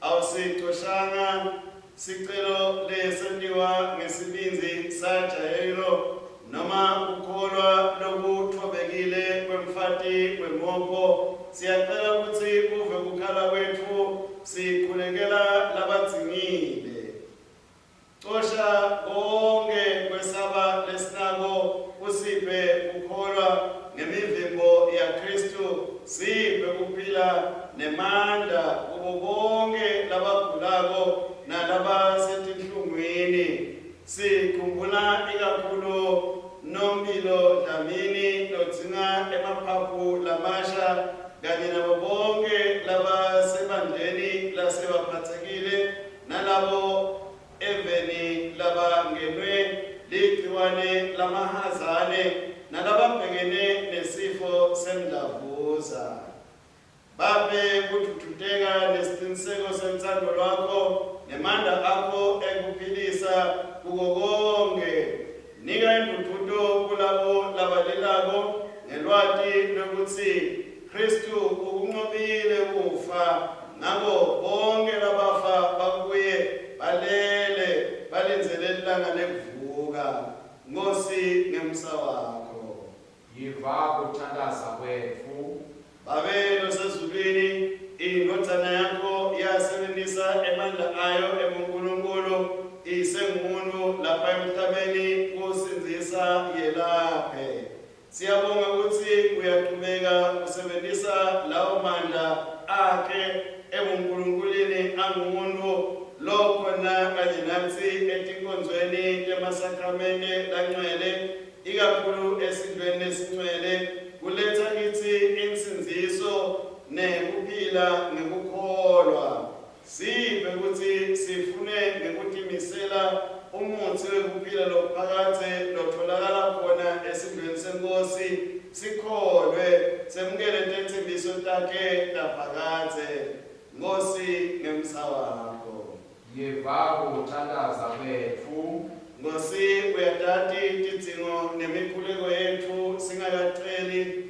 awusicoshanga sicelo lesentiwa ngesibindzi saJayiro noma kukholwa lokutfobekile kwemfati wemopho siyacela kutsi uve kukhala kwetfu sikhulekela labadzingile. Cosha konke kwesaba lesinako usiphe kukholwa ngemivimbo yaKristu siphe kuphila nemandla kubo bonke labagulako nalabasetinhlungwini. Sikhumbula ikakhulu Nompilo Dlamini lodzinga emaphaphu lamasha kanye nabo bonke labasebandleni lasebaphatsekile nalabo eveni labangenwe ligciwane lamahazane nalababhekene nesifo semdlavuza. Baphe kudvudvuteka nesiciniseko sentsandvo lwakho nemandla akho ekuphilisa kuko konkhe. Nika indvudvuto kulabo labalilako ngelwati lwekutsi Khristu ukuncobile kufa, ngako bonkhe labafa bakuye balele balindzele lilanga lekuvuka. Nkhosi ngemsa wakho. Yiva kuthandaza kwetfu. Babe losezulwini, iNdvodzana yakho yasebentisa emandla ayo ebuNkulunkulu isengumuntu lapha emhlabeni kusindzisa yelaphe. Siyabonga kutsi uyachubeka usebentisa lawo mandla akhe ebunkulunkulwini angumuntu lokhona kanye natsi etinkonzweni temasakramente langcwele ikakhulu esidlweni lesincwele kuletsa kitsi insindziso nekuphila ngekukholwa. Siphe kutsi sifune ngekutimisela umutsi wekuphila lokuphakadze lotfolakala khona esidlweni seNkhosi, sikholwe, semukele tetsembiso takhe taphakadze. Nkhosi ngemsa wakho. Yiva kuthandaza kwetfu. Nkhosi uyatati tidzingo nemikhuleko yetfu singakaceli.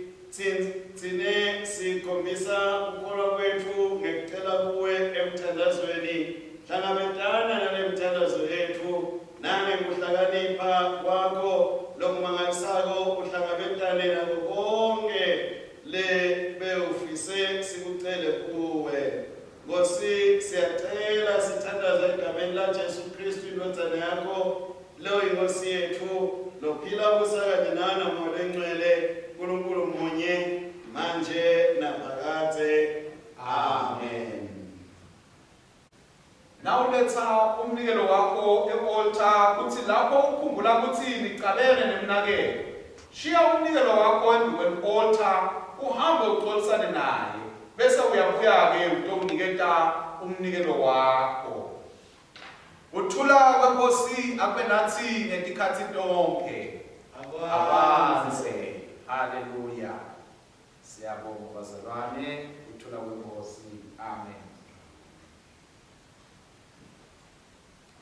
Tsine sikhombisa kukholwa kwetfu ngekucela kuwe emthandazweni. Hlangabetana nalemithandazo yetfu nangekuhlakanipha kwakho lokumangalisako uhlangabetane nako konke lebewufise sikucele kuwe. Nkosi, siyacela sithandaza egameni laJesu Kristu indvodzana yakho loyiNkosi yetfu lophila busa kanye nawe naMoya Longcwele Nkulunkulu munye manje naphakadze. Amen. Nawuletsa umnikelo wakho e-altar kutsi lapho ukhumbula kutsi nicabene nemnakenu, shiya umnikelo wakho embikweli-altar uhambe ucolisane naye, bese uyabuya-ke utowuniketa umnikelo wakho. Kuthula kweNkhosi akube natsi ngetikhatsi tonkhe. Akwandze. Haleluya. Siyabonga bazalwane, kuthula kweNkhosi. Amen.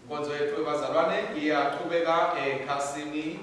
Inkonzo yethu bazalwane iyaqhubeka ekhasini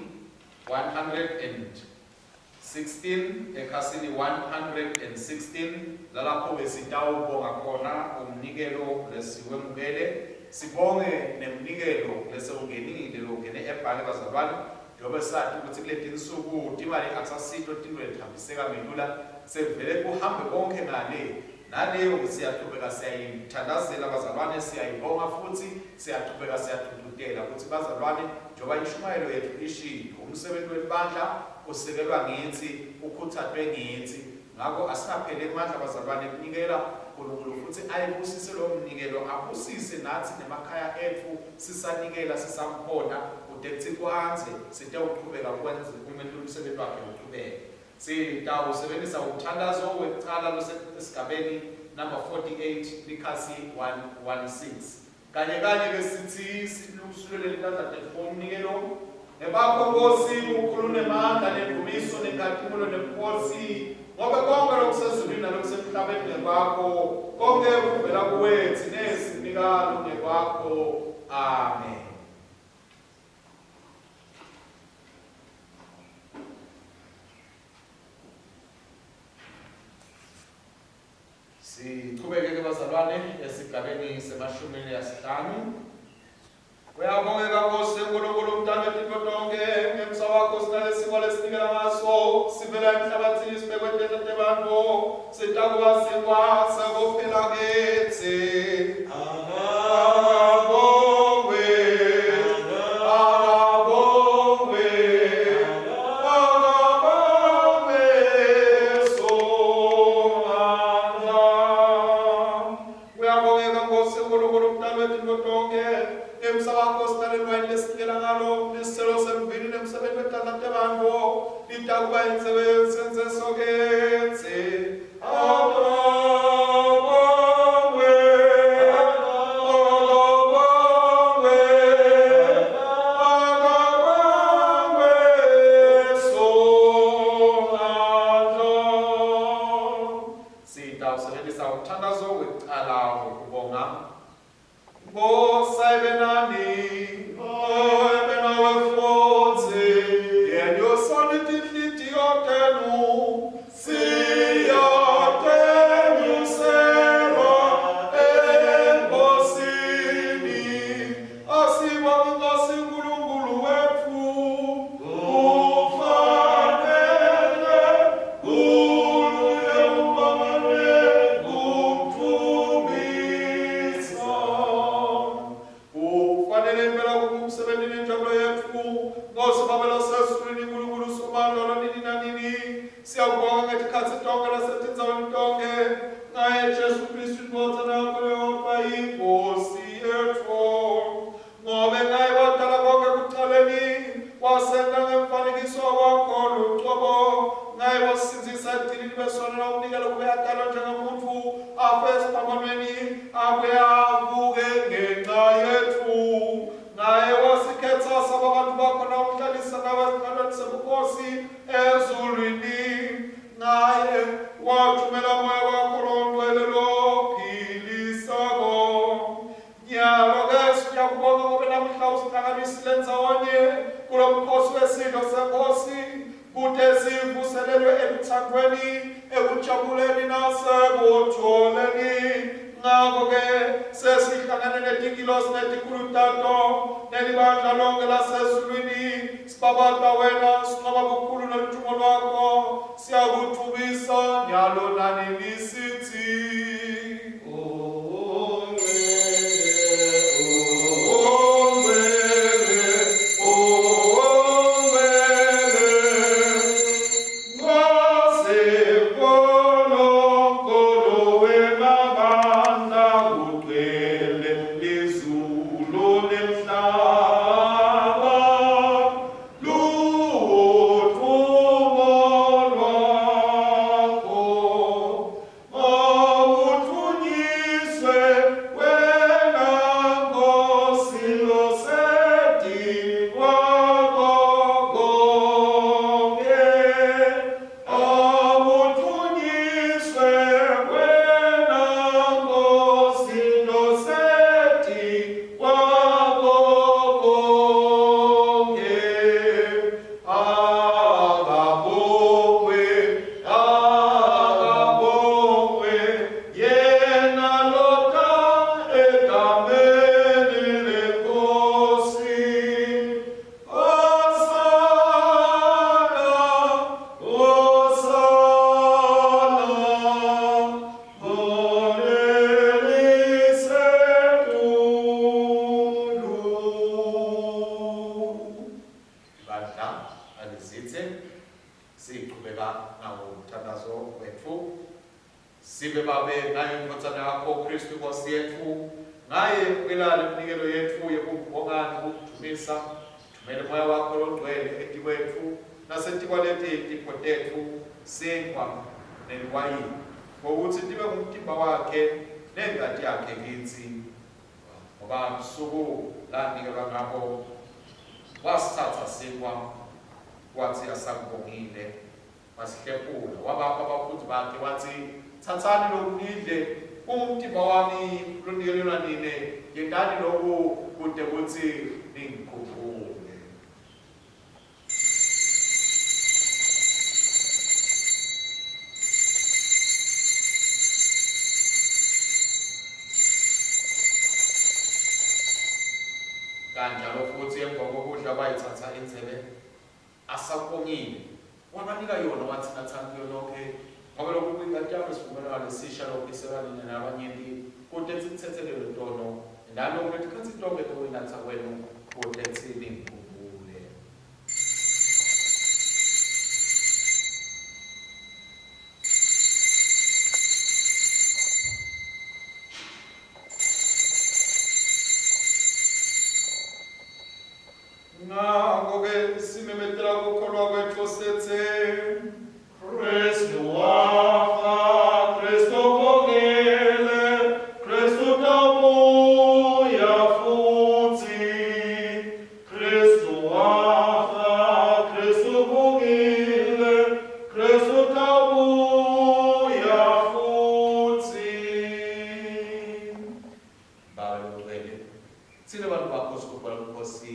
116 ekhasini 116 lalapho ke sitawubonga khona umnikelo lesiwemukele sibonge nemnikelo lesewungenile longene ebhange bazalwane njengoba sati ukuthi kuletinsuku timali akusasito tintfo letihambiseka melula sekuvele kuhambe konke ngale Naleyo siyachubeka siyayithandazela bazalwane, siyayibonga futsi siyachubeka siyadudutela kutsi bazalwane, njengoba inshumayelo yetfu ishilo, umsebenti welibandla usekelwa ngitsi, ukhutsatwe ngitsi. Ngako asingapheli emandla bazalwane kunikela Nkulunkulu futsi ayibusise lowo mnikelo, abusise natsi nemakhaya etfu sisanikela sisamkhonta kute kutsi kwandze sitewuchubeka kwenze umsebenti wakhe uchubeke. Sitawusebentisa umthandazo wekucala losesigabeni number 48 likhasi 116. Kanye kanye ke sithi silungiselele tandla tetfu ngomnikelo ngebakho Nkosi ukhulu nemandla nendumiso nenkhatimulo nebukhosi ngobe konke lokusezulwini nalokusemhlabeni ngekwakho konke kuvela kuwe tsine sinika lokungekwakho amen. Sichubeke ke bazalwane esigabeni semashumi lasihlanu. Uyabongeka Nkosi uNkulunkulu umdali wetinto tonke ngemsa wakho sinalesimo lesinikela ngaso sivela emhlabathini sibekwe tandla tebantfu sitakuba sinkwa sekuphila kitsi. Akabongwe, akabongwe, akabongwe Somandla. Uyabongeka Nkosi uNkulunkulu umdali wetinto tonke ngemsa wakho sinalelwayini lesinikela ngalo nesicelo semvini nemsebenzi wetandla tebantfu litakuba insebenzi soketsi. Akabongwe, akabongwe, akabongwe Somandla. Sitawusebenzisa umthandazo wekucala wokubonga. Nkosi ayibe nani, ayibe nawe futhi. Yenyusani tinhlitiyo tenu, siyatenyuselwa eNkosini. Asibonge iNkosi uNkulunkulu wetfu, kufanele kulunge ubangane kumdumisa. Kufanele impela kumsebenti nenjabulo yetfu Nkosi Babe losezulwini uNkulunkulu Somandla lonini nanini siyakubonga ngetikhatsi tonke nasetindzaweni tonke ngaye Jesu Kristu indvodzana yakho leyodvwa iNkosi yetfu ngobe ngaye wadala konke ekucaleni wasenta ngemfanekiso wakho lucobo ngaye wasindzisa ekugcineni besono nawumnikelo kube atalwa njengemuntfu afe esiphambanweni abuye avuke ngenxa yetfu ngaye wasikhetsa saba bantu bakho nawumhlalisa nawe esihlalweni sebukhosi ezulwini ngaye wathumela moya wakho longcwele lophilisako. Nyalo-ke siyakubonga ngobe namuhla usihlanganisile ndzawonye kulo mkhosi wesidlo senkosi kute sivuselelwe eluthandweni ekujabuleni nasekutholeni. Ngakho-ke sesihlangane netingilosi netikhulu tato nelibandla lonke lasezulwini sibabata wena sincoba bukhulu nelujumo lwakho siyakudvumisa nyalo nanini sithi Ongcwele, ongcwele, Nkosi Nkulunkulu wemabandla kugcwele lizulu nemhlaba ludumo lwakho. Awudvunyiswe wena Nkosi losetikwako konke. Awudvunyiswe wena Nkosi losetikwako konke. Akabongwe, akabongwe, yena lota egameni leNkosi. Hosana, Hosana, holelisetulu. Bandla alizithe siqhubeka nawo umthandazo wetfu. Sibe babe ngayo indvodzana yakho Kristu Nkosi yetfu ngaye ukelale iminikelo yetfu yekukubonga nekukudvumisa. Thumela umoya wakho longcwele etikwetfu nasetikwaleti tipho tetfu sinkwa neliwayini ngokuthi tibe ngumtimba wakhe nengati yakhe kitsi. Ngoba busuku lanikelwa ngabo wasithatha sinkwa wathi asakubongile wasihlephula wabapha abafundi bakhe wathi thathani lokhu nidle umtimba wami lonikelelwa nine yentani lokhu kude kutsi ningikhumbule. Kanjalo futhi emva kokudla wayithatha indzebe asakubongile wabanika yona wathi nathani kuyo nonke ngoba lokhu kuyingati yami isivumelwano esisha lokhiselwa nina nabanyenti kute sithethelelwe tono nalokhu letikhatsi tonkhe tekuyinatsa kwenu kute ningikhumbule. Ngako-ke simemetela kukholwa kwetfu sitsi Kristu wafa, Kristu uvukile, Kristu utawubuya futsi. Kristu wafa, Kristu uvukile, Kristu utawubuya futsi. Babe longcwele, tsine bantfu bakho sigubha lomkhosi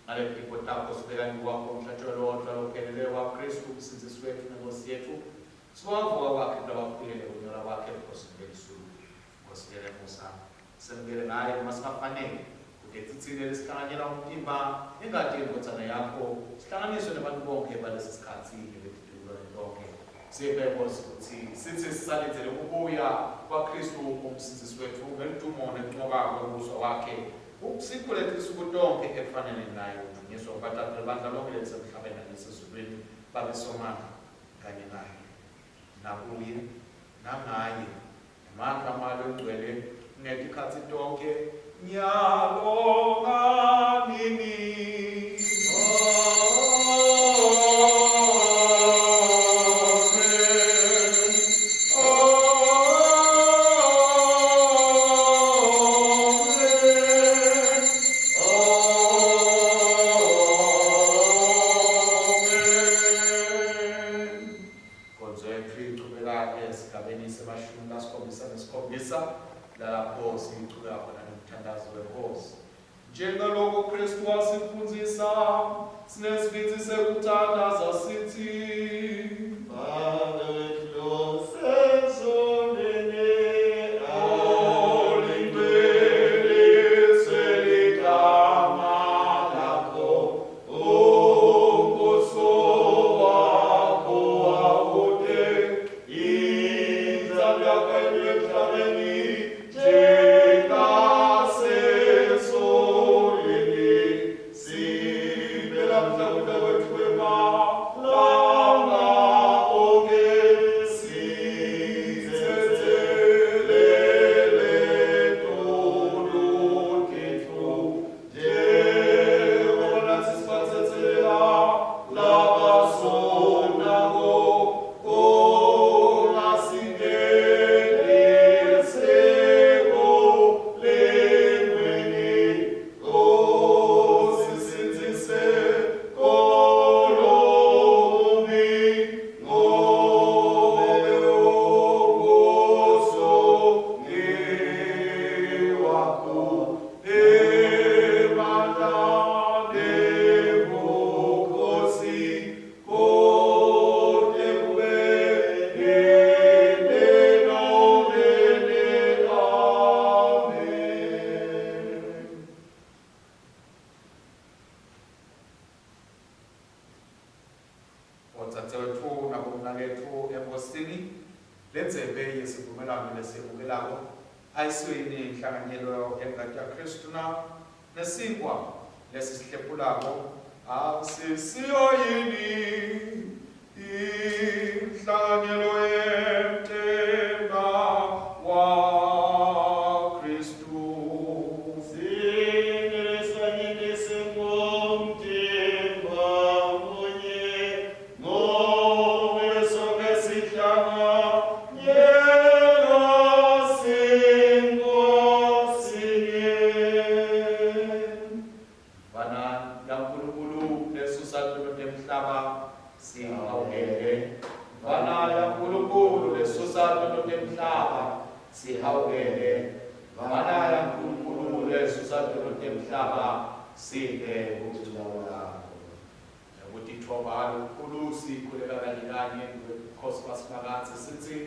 ngaletipho takho sibeka kwakho umhlatshelo lowodvwa lophelele waKristu umsindzisi wetfu nenkosi yetfu. Siwavuka kwakhe kulabafile nekunyula kwakhe ebukhosini belizulu. Nkosi lenemusa, semukele ngaye noma singafanele kute tsitsine lesihlanganyela umtimba nengati yendvodzana yakho sihlanganiswe nebantu bonke balesi sikhatsi nebetitukulwane tonkhe. Siphe Nkosi kutsi sitsi sisalindzele kubuya kwaKristu umsindzisi wetfu ngeludumo nekuncoba kwembuso wakhe sikhule tinsuku tonkhe ekufaneni naye udvunyiswa kubatatu libandla lonke lelisemhlabeni nalisezulwini babe Somandla kanye naye nakuye nangaye ngemandla aMoya Longcwele ngetikhatsi tonkhe nyalo nganini. Nkonzo yetfu ichubeka esigabeni semashumi lasikhombisa nesikhombisa lalapho sichubeka khona nemthandazo wenkosi. Njengaloko Kristu wasifundzisa, sinesibindzi sekuthandaza sithi Babe wetfu losezulwini, Olingcwelise ligama lakho, umbuso wakho awute, intsandvo yakho yentiwe emhlabeni njengasezulwini. Siphe lamhla kudla kwetfu kwemalanga onkhe, sitsetselele tono tetfu, njengoba natsi sibatsetselela labasonako. Ungasingenisi ekulingweni, usisindzise kolomubi, ngobe umbuso ngewakho, emandla nebukhosi, kute kube nini nanini. Amen. Odzadzewetfu nabomnaketfu enkosini, lendzebe yesivumelwano lesiyemukelako ayisiyo yini inhlanganyelo yengati yaKristu na? Nesinkwa lesisihlephulako asisiyo yini inhlanganyelo yemtimba waKristu? Singeliswa ngumtimba munye, ngobe sonke sihlanganyela sinkwa sinye. temhlaba, sihawukele. Mvana yaNkulunkulu lesusa tono temhlaba, sihawukele. Mvana yaNkulunkulu lesusa tono temhlaba, siphe kuthula. Ngekutitfoba lokukhulu sikhuleka kanye kanye ngebukhosi baSimakadze sitsi,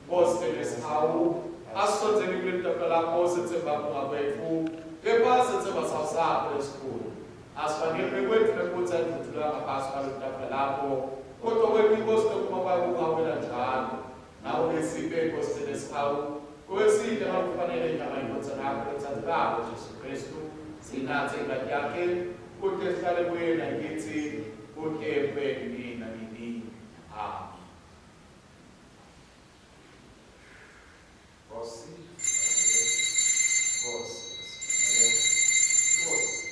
Nkosi lenesihawu, asisondzeli kuleli tafula lakho setsemba kunga kwetfu, kepha setsemba sawu sakho lesikhulu. Asifanele kwetfu nekutsi advutulwa ngaphasi kwaleli tafula lakho, kodwa kwetfu iNkosi lokuma kwayo kungawela njalo. Ngako-ke siphe Nkosi lenesihawu, kube sidle ngalokufanele inyama yeNdvodzana yakho letsandzekako Jesu Khristu, sinatse ingati yakhe, kute sihlale kuye nakitsi kute kube nini nanini. Amen. Nkosi, Nkosi, Nkosi,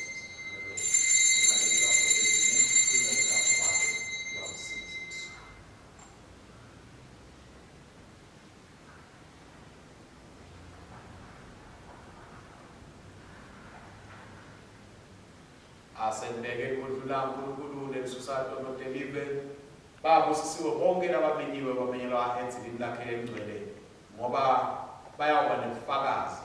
Asenibeke kudlula uNkulunkulu lelisusa tono telive. Babusisiwe bonke labamenyiwe bamenyelwa edzilini lakhe lelingcwele, ngoba bayawuba nebufakazi.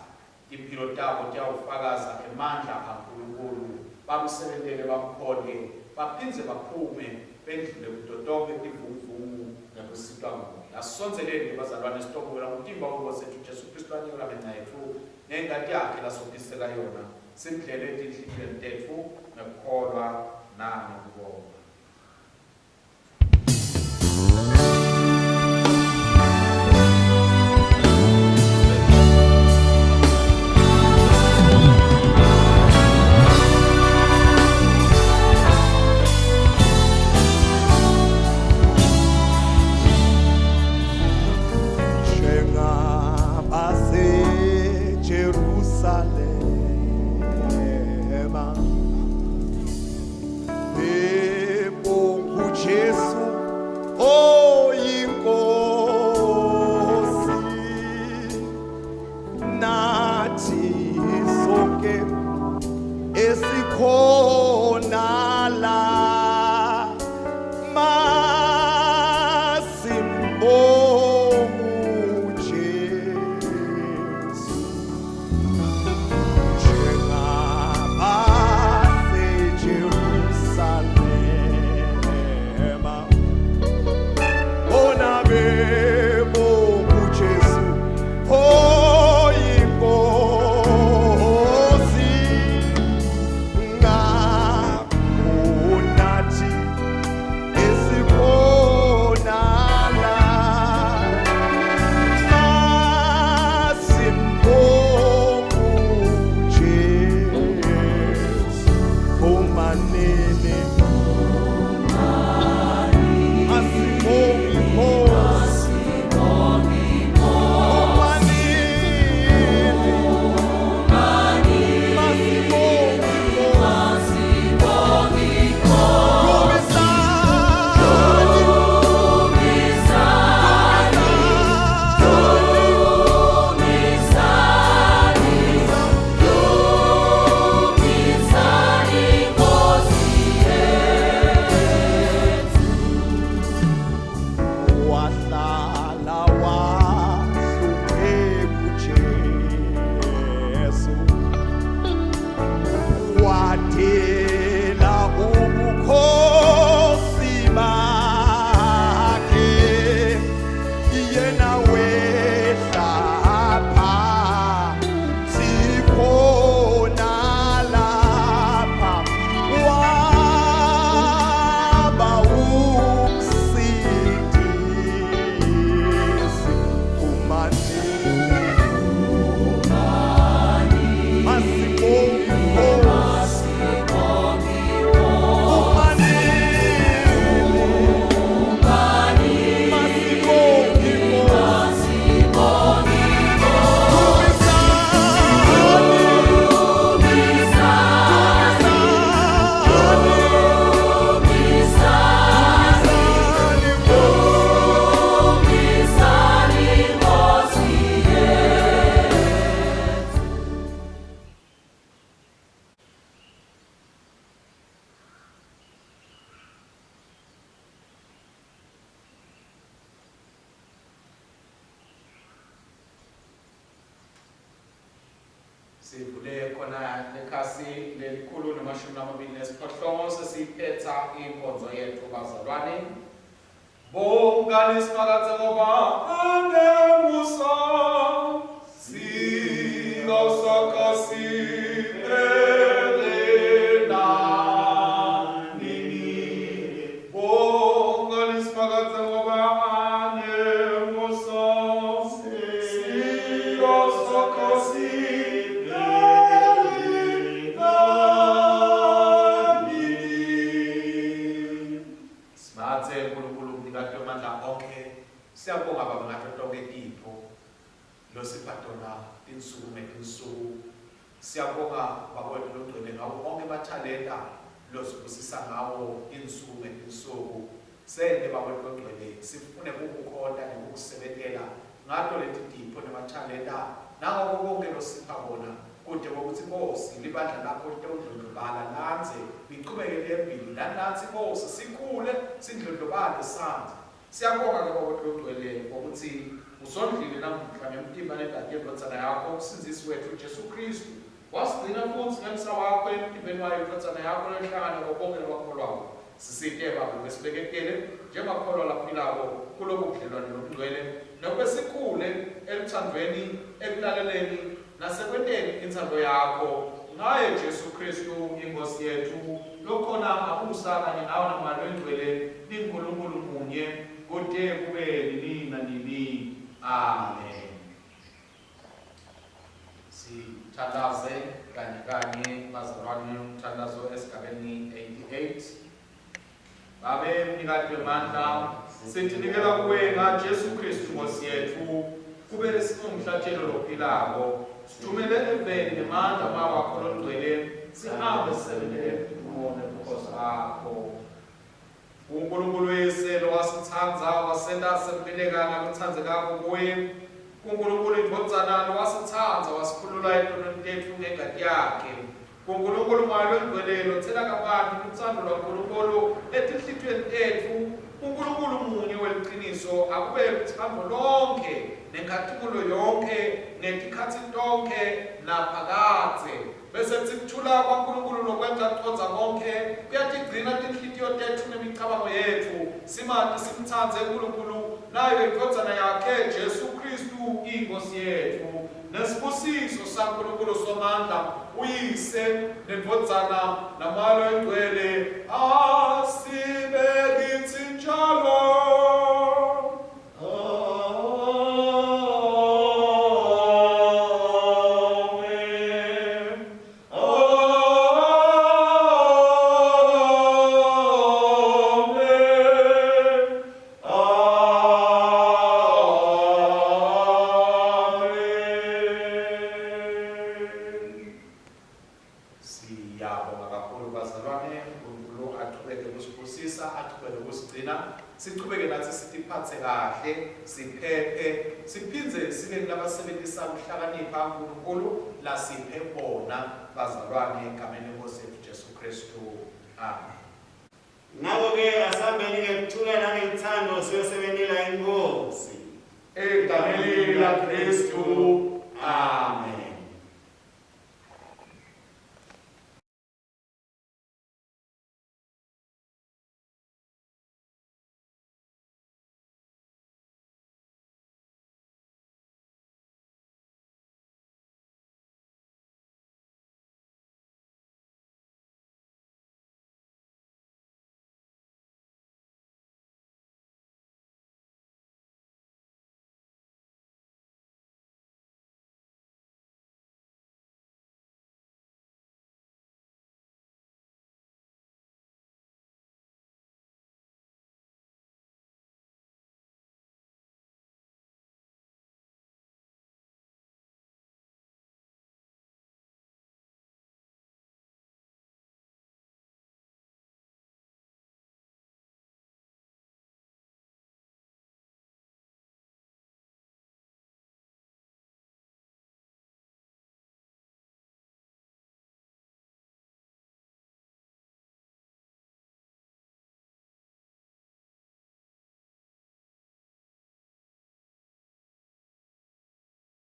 Timphilo tabo tiyawufakaza emandla aNkulunkulu, bamsebentele bamkhonte, baphindze baphume bendlule kuto tonkhe tivunguvungu ngekusitwa nguye. Asisondzeleni-ke bazalwane sitobukela umtimba weNkhosi yetfu Jesu Khristu lanikela ngenca yetfu, nengati yakhe lasophisela yona, simdlele etinhlitiyweni tetfu ngekukholwa nangekubonga. Jerusalema. Sivule khona lekhasi lelikhulu namashumi lamabili nesiphohlongo sesiyiphetha inkonzo yethu bazalwane. Bongani Simakadze ngoba anemusa, sihawu sakhe siphele nanini. Bongani Simakadze ngoba anemusa, sihawu sakhe siphele nanini. Simakadze Nkulunkulu mnikati wemandla onkhe, siyabonga Baba ngato tonkhe tipho losipha tona tinsuku ngetinsuku. Siyabonga Baba wetfu longcwele ngawo onkhe emathalenta losibusisa ngawo tinsuku ngetinsuku. Sente Baba wetfu longcwele sifune kukukhonta nekukusebentela ngato leti tipho nemathalenta nangako konkhe losipha kona, kute kwekutsi, Nkhosi, libandla lakho litewundlondlobala landze, lichubeke liye embili, nanatsi, Nkhosi, sikhule, sindlondlobale sandze. Siyabonga ke Baba Longcwele ngokutsi usondlile namuhla ngemtimba nengati yeNdvodzana yakho, uMsindzisi wetfu Jesu Khristu. Wasigcina futsi ngemsa wakho emtimbeni wayo iNdvodzana yakho lehlangana nabo bonkhe labakholwako. Sisite, Babe, besibeketele njengamakholwa laphilako kulobu budlelwane lobungcwele, nekube sikhule eluthandvweni, ekulaleleni, nasekwenteni intsandvo yakho, ngaye Jesu Khristu iNkhosi yetfu, lokhona abusa kanye nawe naMoya Loyingcwele, niNkulunkulu munye, kute kube nini nanini. Amen. Sithandaze kanye kanye bazalwane, umthandazo esigabeni 88. Babe mnikati wemandla, sitinikela kuwe ngaJesu Kristu Nkosi yetfu, kube singumhlatshelo lophilako. Sithumele eveni ngemandla Moya wakho longcwele, sihambe sisebentele mdumo nebukhosi bakho. KuNkulunkulu Uyise lowasitsandza wasenta semukeleka ngalotsandzekako kuye, kuNkulunkulu iNdvodzana lowasitsandza wasikhulula etonweni tetfu ngengati yakhe, kuNkulunkulu Moya Longcwele lotsela kabanti lutsandvo lwaNkulunkulu etinhlitiyweni tetfu, kuNkulunkulu munye weliciniso akube lutsandvo lonkhe nenkhatimulo yonkhe ngetikhatsi tonkhe naphakadze. Bese kutsi kuthula kwaNkulunkulu lokwenta kucondza konkhe kuyatigcina tinhlitiyo tetfu nemicabango yetfu, simati simtsandze Nkulunkulu nayo iNdvodzana yakhe Jesu Khristu iNkhosi yetfu. Nesibusiso saNkulunkulu Somandla, uYise, neNdvodzana, naMoya Loyingcwele asibe kitsi njalo. Amen. Amen. Amen. Siyabonga kakhulu bazalwane, uNkulunkulu aqhubeke kusibusisa, aqhubeke kusigcina, sichubeke nathi sitiphathe kahle, siphephe, siphindze sibe ngulabasebenzisa kuhlakanipha uNkulunkulu lasiphe bona bazalwane egameni lenkosi yethu Jesu Kristu. Amen. Ngako-ke asambeni ngekuthula nangeluthando siyosebentela iNkhosi. Egameni laKristu.